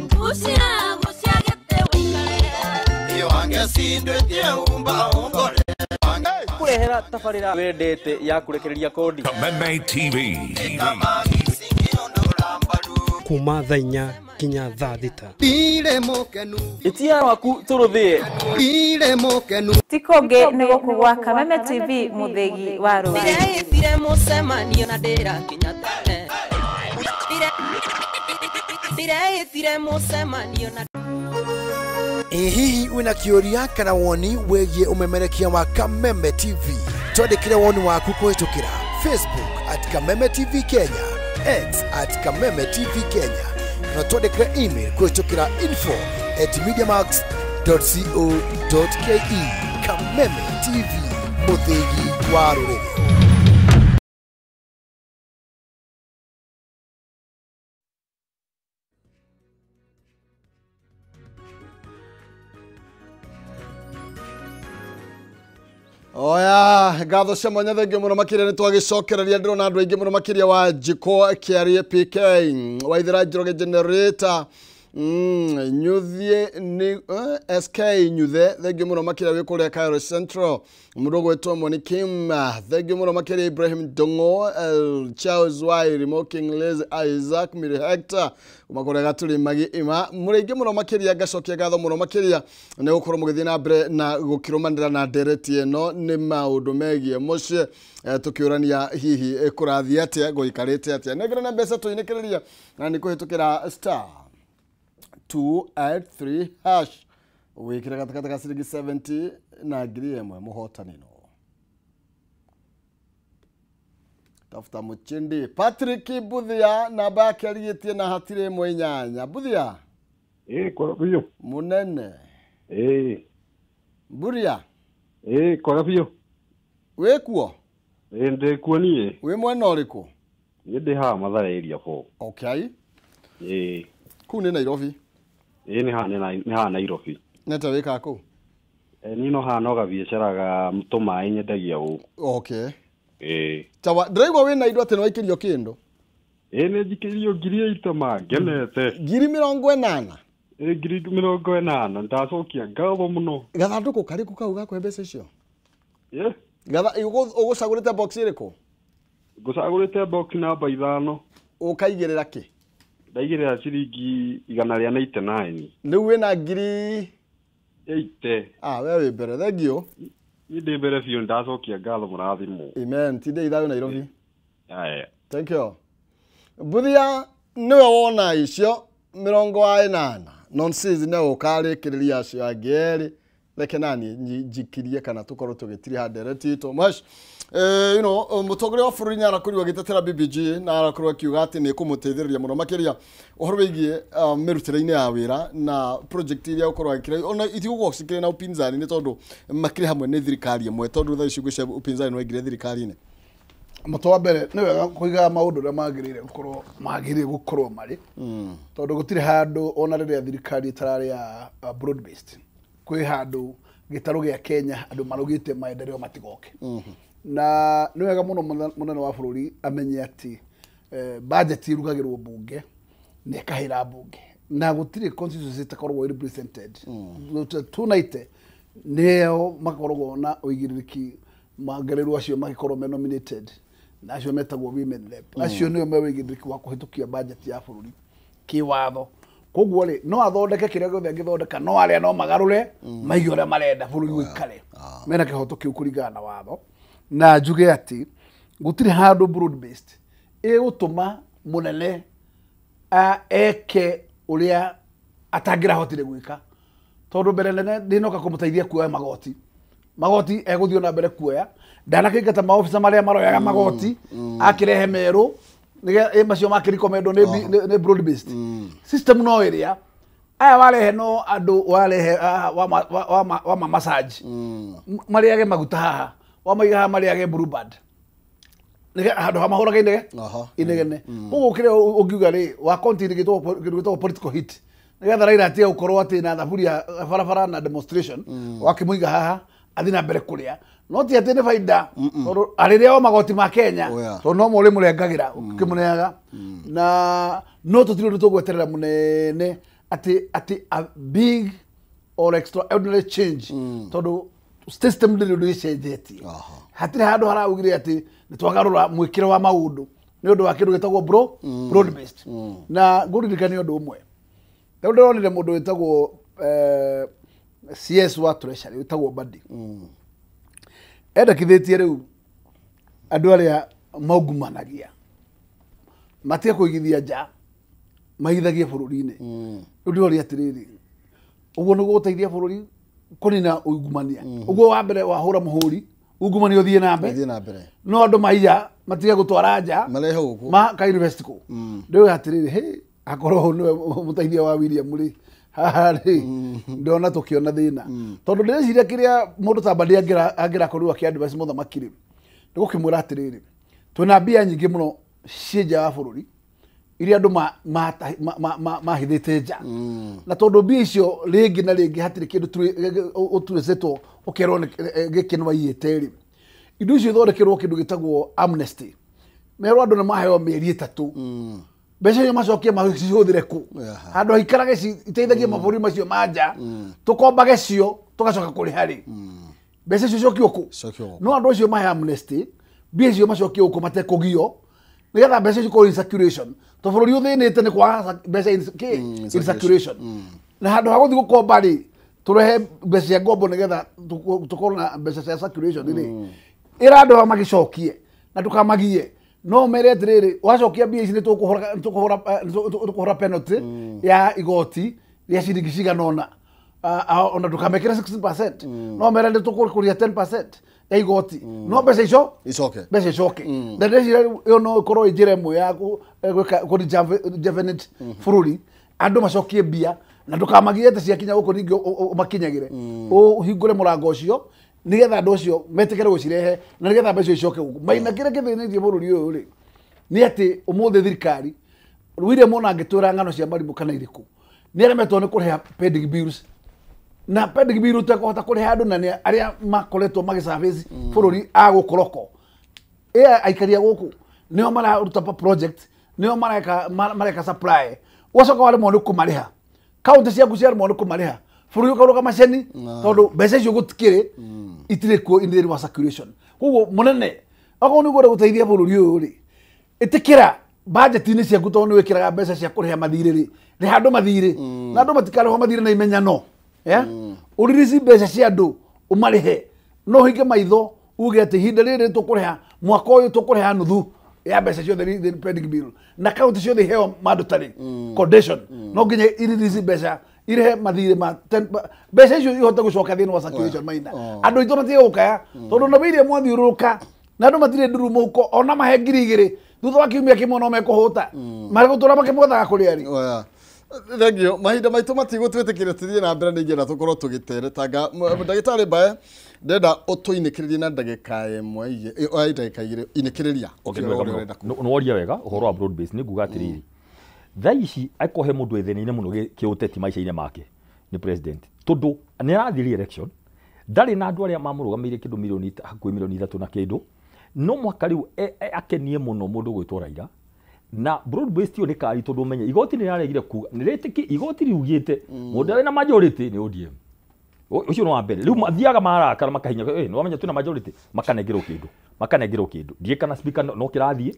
S: kũrehera tabarĩra wendete ya kũrekereria kodi
E: Kameme TV
U: kuma thaa inya kinya thaa thita
S: itia waku tũrũthĩe
T: ti kũngĩ nĩ gũkũ gwa Kameme TV mũthĩgi wa rũrĩrĩ.
G: Ĩ hihi wĩna kĩũria kana woni wĩgiĩ ũmemerekia wa Kameme TV? Twandĩkĩre woni waku kũhĩtũkĩra Facebook at Kameme TV Kenya, X at Kameme TV Kenya, na twandĩkĩre email kũhĩtũkĩra info@mediamax.co.ke. Kameme TV, mũthĩgi wa rũrĩrĩ.
B: Oya, ngatho cia mwanya thengio muno makiria ni twagicokereria ndirona andu aingi muno makiria wa Njiko Kiarie PK Waithera Njoroge generator Nyuthie ni SK Nyuthe thengio muno makiria wi kuria Cairo Central mundu gwetwo Moni Kim thengio muno makiria Ibrahim Dongo Charles Wairi King Liz Isaac Miri Hector kuma kuria gaturi magi ima muri ingi muno makiria ngacokia ngatho muno makiria ni gukorwo mugithie na mbere na gukirumanira na ndereti ino ni maundu megie mucie tukiurania hihi kurathie atia guikarite atia nengera mbeca tuinikiriria na ni kuhitukira star 283 hash wikire gatakata ka ciringi 70 na ngiri ĩmwe muhotani no tafuta muchindi Patrick Buthia namba yake arigĩtie na hatirĩ ĩmwe inyanya Buthia
L: kwega biũ
B: munene Mburia
L: kwega biũ
B: wĩkuo
L: ndĩkuo niĩ
B: wĩ mwena ũrĩkũ
L: niĩ ndĩ haha Mathare area 4
B: okay kũu nĩ Nairobi
L: nĩ haha Nairobi
B: nete wĩkaga kũu
L: niĩ no haha no gabiacara ga tũmaĩ nyendagia gũkũ
B: okay Tawa ndĩraigua wĩna indo atĩ nĩwaikĩrio kĩndũ
L: nĩ njikĩirio 80,000 ma ngenete
B: 80,000
L: 80,000 ndacokia ngatho mũno
B: gathandũkũ karĩkũ kau gakũhe mbeca icio ũgũcagũrĩte box ĩrĩkũ
L: ngũcagũrĩte box namba 5
B: ũkaigĩrĩra kĩ
L: ndaigĩrĩra ciringi 199
B: rĩu wĩna 80,000 we wĩ mbere thengio
L: niĩ ndĩ mbere biũ ndacokia ngatho mũrathimwo
B: amen tinde ithayo Nairobi
L: aya
B: thank you Buthia niwe wona icio 80 nonsense ne ũkarĩkĩrĩria acio angĩ erĩ reke nani njikirie kana tukorwo tũgĩtiriha ndereti itũ mash you know mũtongoria wa bũrũri nĩarakorirwo agĩtetera BBG na arakorwo akiuga atĩ nĩ ĩkũmũteithĩrĩria mũno makĩria ũhoro wĩgiĩ mĩrutĩre-inĩ ya wĩra na project iria gũkorwo agĩkĩra ona itigũkorwo cikĩrĩ na upinzani nĩ tondũ makĩrĩ hamwe nĩ thirikari ĩmwe tondũ thaa ici ngwĩciria upinzani nĩwaingĩrire thirikari-inĩ
C: Mũtwe wa mbere nĩ wega kũiga maũndũ ũrĩa magĩrĩire gũkorwo marĩ tondũ gũtirĩ handũ ona rĩrĩa thirikari ĩtararĩ ya broad based kwĩ handũ gĩtarũ gĩa Kenya andũ marugĩte maendeleo matigoke na nĩ wega mũno mũnene wa bũrũri amenye atĩ budget ĩrugagĩrwo bunge na ĩkahĩra bunge na gũtirĩ constituency ĩtakoragwo represented 290 nĩo makoragwo na ũigĩrĩrĩki magererwo acio magĩkorwo me nominated na acio metagwo women rep acio nĩo me ũigĩrĩrĩki wa kũhĩtũkia budget ya bũrũri kĩwatho koguo rĩ no athondeke kĩrĩa gĩothe angĩthondeka no arĩa no magarũre maige ũrĩa marenda bũrũri ũikare mena kĩhoto kĩu kũringana na watho na njuge atĩ gũtirĩ handũ broad based ĩgũtũma mũnene eke ũrĩa atangĩrahotire gwĩka tondũ mbere nene ndĩnoka kũmũteithia kuoya magoti magoti egũthiĩ na mbere kuoya ndanakĩingata maobisa marĩa maroyaga magoti akĩrehe merũ macio makĩrikomendwo nĩ broad based system no ĩrĩa aya warehe no andũ warehe wa ma massage marĩage maguta haha wamaiga haha marĩage bluebird handũ ha mahũraga inegene koguo kĩrĩa ũngiuga rĩ wa content kĩndũ gĩtagwo political hit nĩgetha Raila atige gũkorwo atĩ na thaburia barabara na demonstration wakĩmũiga haha athiĩ na mbere kũrĩa no ti atĩ nĩ baida tondũ arĩrĩa o magoti ma Kenya tondũ no mo ũrĩmũrengagĩra ũkĩmũneaga na no tũtirĩ ũndũ tũgweterera mũnene atĩ a big or extraordinary change tondũ system ndĩrĩ ũndũ ĩcenjetie hatirĩ handũ haraugire atĩ nĩ twagarũra mwĩkĩre wa maũndũ nĩ ũndũ wa kĩndũ gĩtagwo broad based na ngũririkania ũndũ ũmwe rĩu ndĩronire mũndũ wĩtagwo CS wa Treasury wĩtagwo Mbadi endekithĩtie rĩu andũ arĩa maungumanagia matige kũigithia nja maigithagie bũrũri-inĩ rĩu ndĩroria atĩrĩrĩ ũguo nĩguo gũteithia bũrũri kũnina ungumania ũguo wa mbere wahũra mũhũri ungumania ũthiĩ na mbere no andũ maiya matige gũtwara nja
B: marehe gũkũ
C: maka invest kũ ndĩroria atĩrĩrĩ hĩ akorwo nĩwe mũteithia wa William rĩ haha rĩ ndona tũkĩona thĩna tondũ ndĩreciria kĩrĩa mũndũ ta Mbadi angĩrakorirwo akĩ-advise mũthamaki rĩ nĩ gũkĩmwĩra atĩrĩrĩ twĩna mbia nyingĩ mũno ciĩ nja wa bũrũri iria andũ mahithĩte nja na tondũ mbia icio rĩngĩ na rĩngĩ hatirĩ kĩndũ ũtuĩcĩtwo ũkerwo gĩkĩ nĩ waiyĩte rĩ, indo icio ithondekerwo kĩndũ gĩtagwo amnesty, merwo andũ nĩ maheo mĩeri 3 mbeca icio macokie macihũthĩre kũ handũ haikarage iteithagie mabũrũri macio ma nja, tũkombage cio tũgacoka kũrĩha rĩ, mbeca icio icokio kũ? No andũ acio mahe amnesty, mbia icio macokie gũkũ matekũgio, nĩgetha mbeca icio ikorwo in circulation, to bũrũri ũthĩnĩte nĩ kwaga mbeca in circulation, na handũ ha gũthiĩ gũkomba rĩ, tũrehe mbeca cia ngombo nĩgetha tũkorwo na mbeca cia circulation rĩ, ĩra andũ aya magĩcokie na ndũkamagie, no mere atĩrĩrĩ, wacokia mbia ici nĩ tũkũhũra penalty ya igoti rĩa ciringi cigana ũna, ona ndũkamekĩre 16%, no mere nĩ tũkũrĩa 10% ya igoti, no mbeca icio
B: icoke,
C: mbeca icoke. Na ndĩreciria ĩyo no ĩkorwo ĩ njĩra ĩmwe ya kũ rejuvenate bũrũri, andũ macokie mbia na ndũkamagie atĩ ciakinya gũkũ ningĩ ũmakinyagĩre, ũhingũre mũrango ũcio nĩgetha andũ acio metĩkĩre gũcirehe na nĩgetha mbeca icoke gũkũ. Maina kĩrĩa kĩthĩnĩtie bũrũri ũyũ rĩ, nĩ atĩ ũmũthĩ thirikari William ona angĩtwĩra ng'ano cia marimũ kana irĩkũ, nĩ aremetwo nĩ kũrĩha pending bills, na pending bill ũtekũhota kũrĩha andũ na nĩ arĩa makoretwo magĩservice bũrũri a gũkũ roko, ĩ aikari a gũkũ nĩo mararuta project, nĩo mareka supply, ũgacoka waremwo nĩ kũmarĩha, kaunti ciaku ciaremwo nĩ kũmarĩha, bũrũri ũkaruga maceni tondũ mbeca icio gũtikĩrĩ, itirĩ kuo in the wa circulation. Koguo mũnene okorwo nĩ ũkwenda gũteithia bũrũri ũyũ rĩ, ĩtĩkĩra budget-inĩ ciaku tondũ nĩ wĩkĩraga mbeca cia kũrĩha mathirĩ rĩ, rĩha andũ mathirĩ, na andũ matikarĩhwo mathirĩ na imenyano, ũririci mbeca cia andũ ũmarĩhe, no ũhinge maitho uge atĩ ihinda rĩrĩ tũkũrĩha mwaka ũyũ tũkũrĩha nuthu ya mbeca ciothe pending bill, na kaunti ciothe iheo mandatory condition, no nginya iririci mbeca irehe mathirĩ ma mbeca icio ihote gũcoka thĩinĩ wa circulation. Maina andũ aitũ matige gũkaya tondũ na William mwathiũrũrũka na andũ matirĩ nduru mũhuko, ona mahe 2000 thutha wa kiumia kĩmwe no mekũhũta, marĩgũtũra makĩmwethaga kũrĩa rĩ.
B: Thank you. Mahinda maitũ matigũtwĩtĩkĩria tũthiĩ na mbere, nĩingĩenda tũkorwo tũgĩteretanga. Ndagĩtarĩ Mbae, ndĩrenda ũtũinĩkĩrĩrie na ndagĩka ĩmwe, ndagĩka igĩrĩ, inĩkĩrĩria.
D: Nĩ woria wega ũhoro wa broad base, nĩ nguga atĩrĩrĩ, thaa ici angĩkorwo he mũndũ ethĩna-inĩ mũno kĩũteti maica-inĩ make nĩ president, tondũ nĩ arathiĩ re-election, ndarĩ na andũ arĩa mamũrũgamĩire kĩndũ milioni hakuhĩ milioni 3 na kĩndũ, no mwaka rĩu akenie mũno mũndũ gwĩtwo Raila na broad based ĩyo nĩ kari, tondũ ũmenye igoti nĩ rĩraregire kuga nĩ rĩtĩki, igoti riugĩte mũndũ arĩ na majority nĩ ODM, ũcio nĩ wa mbere. Rĩu mathiaga marakara makahinya, nĩ wamenya twĩna majority, makanengerwo kĩndũ, makanengerwo kĩndũ, ndiĩ kana speaker no kĩrathiĩ,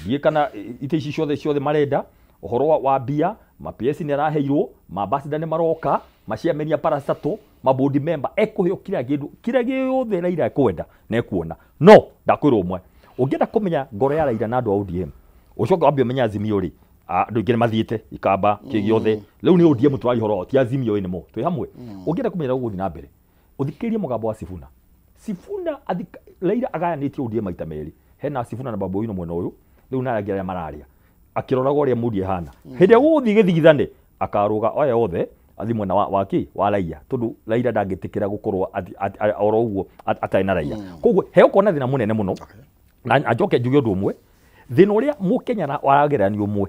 D: ndiĩ kana itĩ ici ciothe ciothe marenda ũhoro wa mbia, ma PS nĩ araheirwo, ma ambassador nĩ maroka, ma chairman ya parastatal, ma board member ekũheo kila kĩndũ kĩrĩa gĩothe Raila ekwenda na ekuona. No ndakwĩrwo ũmwe, ũngĩenda kũmenya ngoro ya Raila na andũ a ODM, ũcoke wambe ũmenye Azimio rĩ, andũ aingĩ nĩ mathiĩte ikamba kĩ gĩothe, rĩu nĩ ODM tũraria ũhoro wao, ti Azimio anymore, twĩ hamwe. Ũngĩenda kũmenya ũrĩa gũgũthiĩ na mbere, ũthikĩrĩrie mũgambo wa Sifuna. Sifuna Raila agayanĩtie ODM maita merĩ, hena Sifuna na Babu Owino mwena ũyũ, rĩu na arĩa angĩ arĩa mararia akĩroraga ũrĩa mũndũ ahana, hĩndĩ ĩrĩa gũgũthiĩ gĩthigithane akarũga aya othe athiĩ mwena wa kĩ wa Raila, tondũ Raila ndangĩtĩkĩra gũkorwo oro ũguo atarĩ na Raila. Koguo he ũkorwo na thĩna mũnene mũno, na njoke njuge ũndũ ũmwe, thĩna ũrĩa mũkenya aragerera nĩ ũmwe.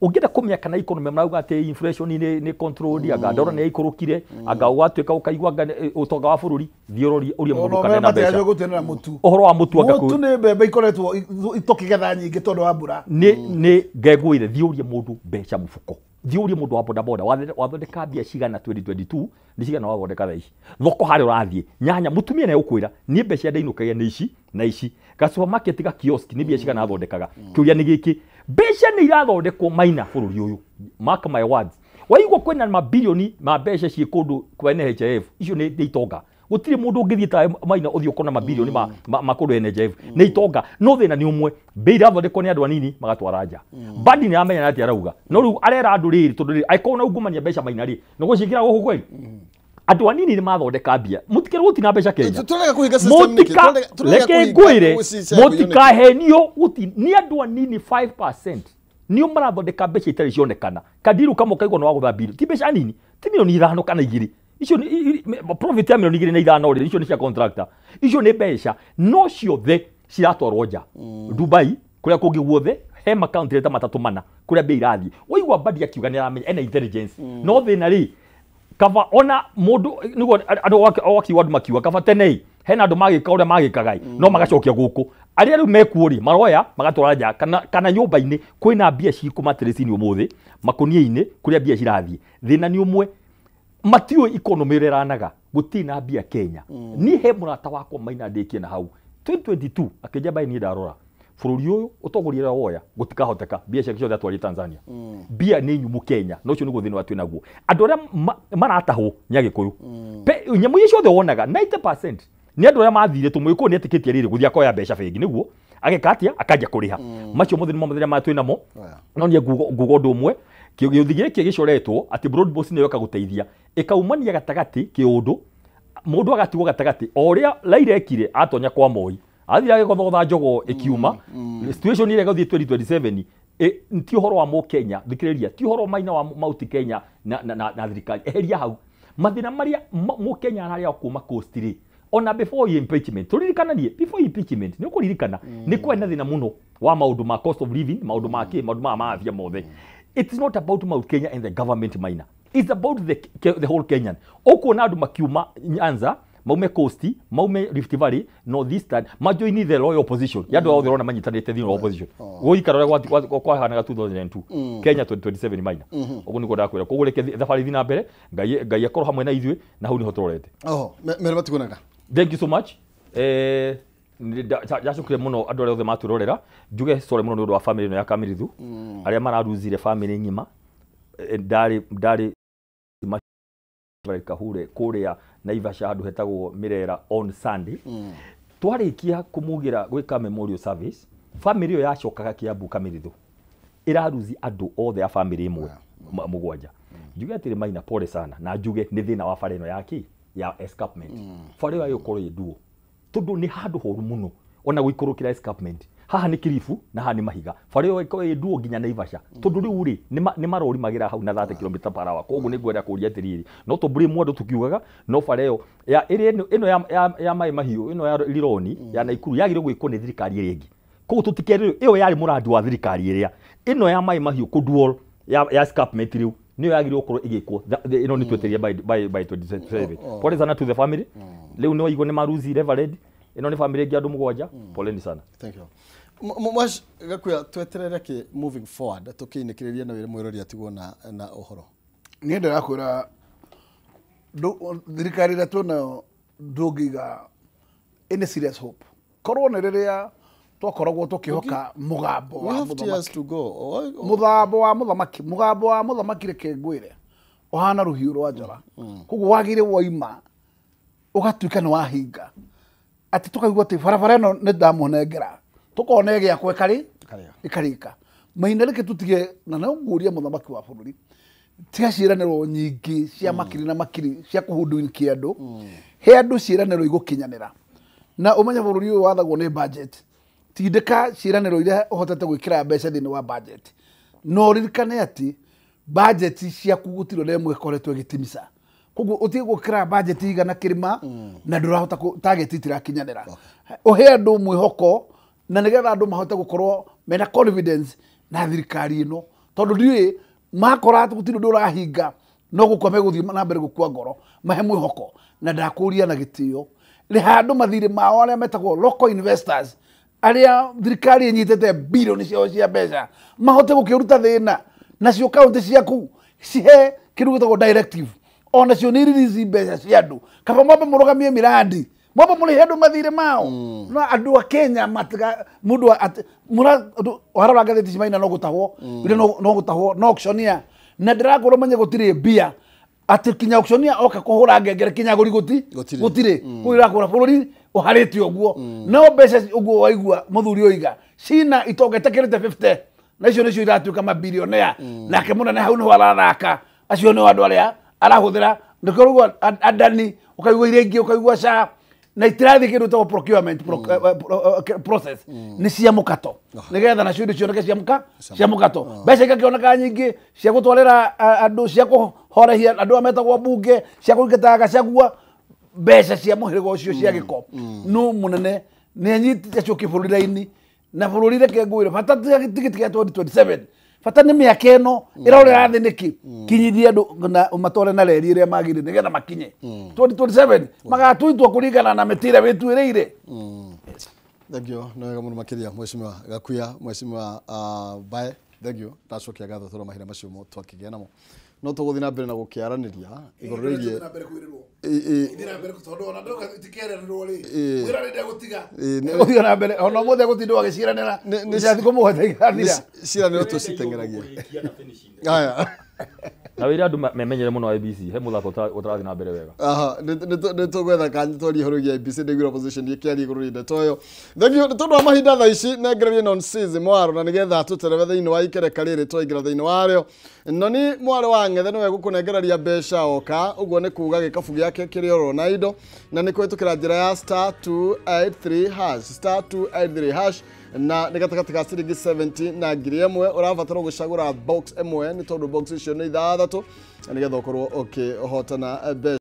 D: Ũngĩenda kũmenya kana economy marauga atĩ inflation nĩ controlled, anga ndora nĩ yaikũrũkire, anga ũgatuĩka ũkaigua anga ũtonga wa bũrũri, thiĩ ũrorie ũrie mũndũ kana ena mbeca. Ũhoro wa mũtu anga
C: mũtu nĩ mbembe ikoretwo itũkĩgetha nyingĩ tondũ wa mbura.
D: Nĩ ngegwĩre, thiĩ ũrie mũndũ mbeca mũbuko, thiĩ ũrie mũndũ wa bodaboda wathondeka mbia cigana 2022, nĩ cigana wathondeka thaa ici, thoko harĩa ũrathiĩ nyanya, mũtumia nĩ egũkwĩra niĩ mbeca ndainũkagia nĩ ici na ici, ga supermarket ga kiosk nĩ mbia cigana athondekaga. Kĩũria nĩ gĩkĩ, mbeca nĩ irathondekwo maina bũrũri ũyũ, mark my words, waigua kwĩna mabilioni ma mbeca ciĩ kũndũ kwa NHIF, icio nĩ itonga, gũtirĩ mũndũ ũngĩthiĩ ta maina ũthiĩ ũkona mabilioni ma kũndũ NHIF, nĩ itonga. No thĩna nĩ ũmwe, mbia irathondekwo nĩ andũ anini magatwara nja. Badi nĩ aramenya atĩ arauga, no rĩu arera andũ rĩrĩ, tondũ rĩrĩ angĩkorwo na ungumania mbeca maina rĩ, nĩ gũciĩkĩra gũkũ kweli, andũ anini nĩ mathondeka mbia, mũtikĩrwo gũtina mbeca Kenya, reke ngwĩre, mũtikahenio, nĩ andũ anini 5% nĩo marathondeka mbeca itarĩ cionekana. Kandiru kamwe kaigua nĩ wagũtha mbiri, ti mbeca nini, ti milioni 5 kana 2, icio nĩ profit ya milioni 2 na 5 rĩ, icio nĩ cia contractor, icio nĩ mbeca no ciothe ciratwarwo nja, Dubai kũrĩa kũngĩ guothe, He makaunti ta matatũ mana kũrĩa mbia irathiĩ. Waigua Mbadi akiuga nĩ aramenya ena intelligence. No thĩna rĩ, kaba ona mũndũ nĩguo andũ wakiuga andũ makiuga kaba tene hena andũ magĩka ũrĩa magĩkaga no magacokia gũkũ. Arĩa rĩu mekuo rĩ maroya magatwara nja kana nyũmba-inĩ kwĩna mbia cikũ matirĩci-inĩ ũmũthĩ makũnia-inĩ kũrĩa mbia cirathiĩ. Thĩna nĩ ũmwe, matiũĩ economy ĩrĩa ĩranaga, gũtirĩ na mbia Kenya. Niĩ he mũrata wakwa Maina ndĩkie na hau 2022 akĩnjia mbaĩ niĩ ndarora bũrũri ũyũ ũtongoria ũrĩa woya gũtikahoteka, mbia ciake ciothe atwarire Tanzania. Mbia nĩ nyumu Kenya, na ũcio nĩguo thĩna ũrĩa twĩ naguo. Andũ arĩa maratahwo nĩ Agĩkũyũ. Nyamũ iria ciothe wonaga 90% nĩ andũ arĩa mathire tũmũgĩkũyũ nĩ etĩkĩtie rĩrĩ gũthiĩ akoya mbeca bengi nĩguo ageka atĩa akanjia kũrĩha. Macio mothe nĩmo mathĩna marĩa twĩ namo. No niĩ nguga ũndũ ũmwe, kĩũthi gĩkĩ gĩcoretwo atĩ Broadboost nĩyo ĩka gũteithia ĩkaumania gatagatĩ kĩũndũ, mũndũ agatigwo gatagatĩ o ũrĩa Raila ekire atonya kwa Moi athire agĩgothogotha njogoo ĩkiuma. Situation ĩrĩa ĩgũthiĩ 2027 ti ũhoro wa mũkenya, thikĩrĩria, ti ũhoro Maina wa Mount Kenya na thirikari, eheria hau mathĩna marĩa mũkenya ararĩa kuma coast rĩ. Ona before impeachment, tũririkananie before impeachment nĩ ũkũririkana nĩ kwarĩ na thĩna mũno wa maũndũ ma cost of living, maũndũ ma kĩ, maũndũ ma mafia mothe. It's not about Mount Kenya and the government, Maina. It's about the whole Kenyan. Ũkuona andũ makiuma Nyanza, maume Coast, maume Rift Valley, North Eastern, majoini the loyal opposition. Ya andũ othe ũrona manyitanĩte thĩinĩ wa opposition. Gũikara ũrĩa kwahanaga 2002, Kenya 2027 Maina. Ũguo nĩguo ndakwĩra. Koguo reke thabarĩ ithiĩ na mbere, Ngai akorwo hamwe na ithuĩ na hau nĩho tũrorete.
B: Oho, mere matikuonaga.
D: Thank you so much. Ndacokire mũno andũ arĩa othe matwĩrorera, njuge sorry mũno nĩ ũndũ wa family ĩno ya Kamirithu, arĩa mararuzire family ng'ima. Ndarĩ Kahure kũrĩa Naivasha handũ hetagwo Mirera on Sunday. Twarĩkia kũmugĩra gwĩka memorial service, family ĩyo yacokaga Kiambu Kamirithu ĩraruzi andũ othe a family ĩmwe mũgwanja. Njuge atĩrĩ Maina, pole sana, na njuge nĩ thĩna wa bara ĩno ya kĩ ya escarpment. Bara ĩyo ĩgũkorwo ĩ nduo tondũ nĩ handũ horu mũno ona gũikũrũkĩra escarpment. Haha nĩ kiribu na haha nĩ mahiga. Bara ĩyo ĩkorwo ĩ nduo nginya Naivasha tondũ rĩu rĩ nĩ marori magĩra hau na 30 km per hour. Koguo nĩ ngwenda kũria atĩrĩrĩ, no tũ blame andũ tũkiugaga no bara ĩyo ya ĩrĩa ĩno ya maĩ mahiũ ĩno ya Rironi ya Naikuru yagĩrĩirwo gwĩkwo nĩ thirikari ĩrĩa ĩngĩ. Koguo tũtikerĩrwo ĩyo yarĩ mũrandi wa thirikari ĩrĩa ĩno ya maĩ mahiũ kũdual ya escarpment rĩu nĩyo yagĩrĩirwo gũkorwo ĩgĩkwo. Ĩno nĩ twetereire by 2027. Pole sana to the family. Rĩu nĩ waigua nĩ maruzi Reverend. Ĩno nĩ family ĩngĩ andũ mũgwanja. Poleni sana.
B: Thank you. Mwash Gakuya, tweterere kĩ moving forward tũkĩinĩkĩrĩria na wĩra mwĩrori atigwo na ũhoro.
C: Niĩ ndĩrakwĩra thirikari ĩrĩa twĩnayo ndũngĩiga any serious hope. Korwo nĩ rĩrĩa twakoragwo tũkĩhoka mũgambo wa mũthamaki. Mũgambo wa mũthamaki, mũgambo wa mũthamaki reke ngwĩre ũhana rũhiũ rwa njora. Koguo wagĩrĩire waima ũgatuĩka nĩ wahinga. Atĩ tũkaigua atĩ barabara ĩno nĩ ndamũnengera, tũkona ĩgĩakwo ĩkarĩka. Mahinda reke tũtige, na no ngũria mũthamaki wa bũrũri, tiga ciĩranĩro nyingĩ cia makiri na makiri cia kũhundukia andũ, he andũ ciĩranĩro igũkinyanĩra. Na ũmenye bũrũri ũyũ wathagwo nĩ budget. Tindĩka ciĩranĩro iria ũhotete gwĩkĩra mbeca thĩinĩ wa budget. No ũririkane atĩ budget ciaku gũtirĩ ona ĩmwe ĩkoretwo ĩgĩtimisa. Koguo ũtige gwĩkĩra budget igana kĩrĩma na ndũrahota target itirakinyanĩra. Ũhe andũ mwĩhoko na nĩgetha andũ mahote gũkorwo mena confidence na thirikari ĩno, tondũ ndiũĩ makora atĩ gũtirĩ ũndũ ũrahinga no gũkua megũthiĩ na mbere gũkua ngoro, mahe mwĩhoko. Na ndakũria na gĩtĩo, rĩha andũ mathirĩ mao arĩa metagwo local investors, arĩa thirikari ĩnyitĩte bilioni ciao cia mbeca, mahote gũkĩruta thĩna. Nacio kaunti ciaku cihe kĩndũ gĩtagwo directive, onacio nĩ release mbeca cia andũ. Kaba mwambe mũrũgamie mirandi, mwambe mũrĩhe andũ mathirĩ mao. No andũ a Kenya matiga mũndũ warora ngathĩti ci Maina no gũtahwo, no gũtahwo, no auctioneer. Na ndĩrakwĩra ũmenye gũtirĩ mbia atĩ kinya auctioneer oka kũhũra ngengere kinya agũri gũtirĩ. Kũu ĩrakũra bũrũri ũharĩte ũguo. No mbeca ũguo waigua mũthuri oiga cina itonga itakĩrĩte 50 na icio nĩcio iratuĩka mabilionea. Nake mũnene hau nĩho arathaka, acio nĩo andũ arĩa arahũthĩra. Nĩkĩo ũguo Adani ũkaigua iria ingĩ, ũkaigua SHA, na itirathiĩ kĩndũ gĩtagwo procurement process nĩ cia mũkato, nĩgetha nacio indo cioneke cia mũkato. Mbeca igakĩoneka nyingĩ cia gũtwarĩra andũ, cia kũhorehia andũ arĩa metagwo mbunge, cia kũingata Gachagua, mbeca cia mũhĩrĩga ũcio cia gĩko. No mũnene nĩ anyitĩte acio kĩbũrũri raini, Na bũrũri reke ngwĩre bata tigiti gĩa 2027 bata nĩ mĩaka ĩno ĩrorera thĩ nĩkĩ kinyithie andũ na ũmatware na reri ĩrĩa magĩrĩire nĩgetha makinye 2027 magatuitwo kũringana na mĩtĩ ĩrĩa wĩtuĩrĩire.
B: Thank you nĩ wega mũno makĩria mheshimiwa Gakuya, mheshimiwa Mbae, thank you. Ndacokia ngatho tondũ mahinda macio twakĩgĩa namo no tũgũthiĩ na mbere na gũkĩaranĩria igũrũ rĩgiĩ
C: Gũthiĩ na mbere ona ũmũthĩ agũtindwo agĩciranĩra cia thikũ mũgwanja igathira.
B: Ciranĩro tũciteng'eragia. Haya.
D: Na wĩre andũ memenyere mũno IBC he mũthako ũtarathiĩ na mbere wega.
B: Aha, nĩ tũgwetha kanya twarie ũhoro wĩgiĩ IBC ndĩiguire opposition ĩkĩaria igũrũ rĩa ndeto ĩyo. Thank you. Tondũ wa mahinda thaa ici nengererie non season mwaro na nĩgetha tũterebe thĩinĩ wa ikereka rĩrĩ twaingĩra thĩinĩ warĩo. Noni mwarĩ wa ng'ethe nĩwe gũkũnengereria mbeca oka, ũguo nĩ kuga gĩkabu gĩake kĩrĩ oro na indo na nĩ kũhĩtũkĩra njĩra ya *283# *283# na nĩ gatagatĩ ka ciringi 70 na 1000 ũrabatara gũcagũra box ĩmwe nĩ tondũ box icio nĩ ithathatũ nĩgetha ũkorwo ũkĩhotana mbeca.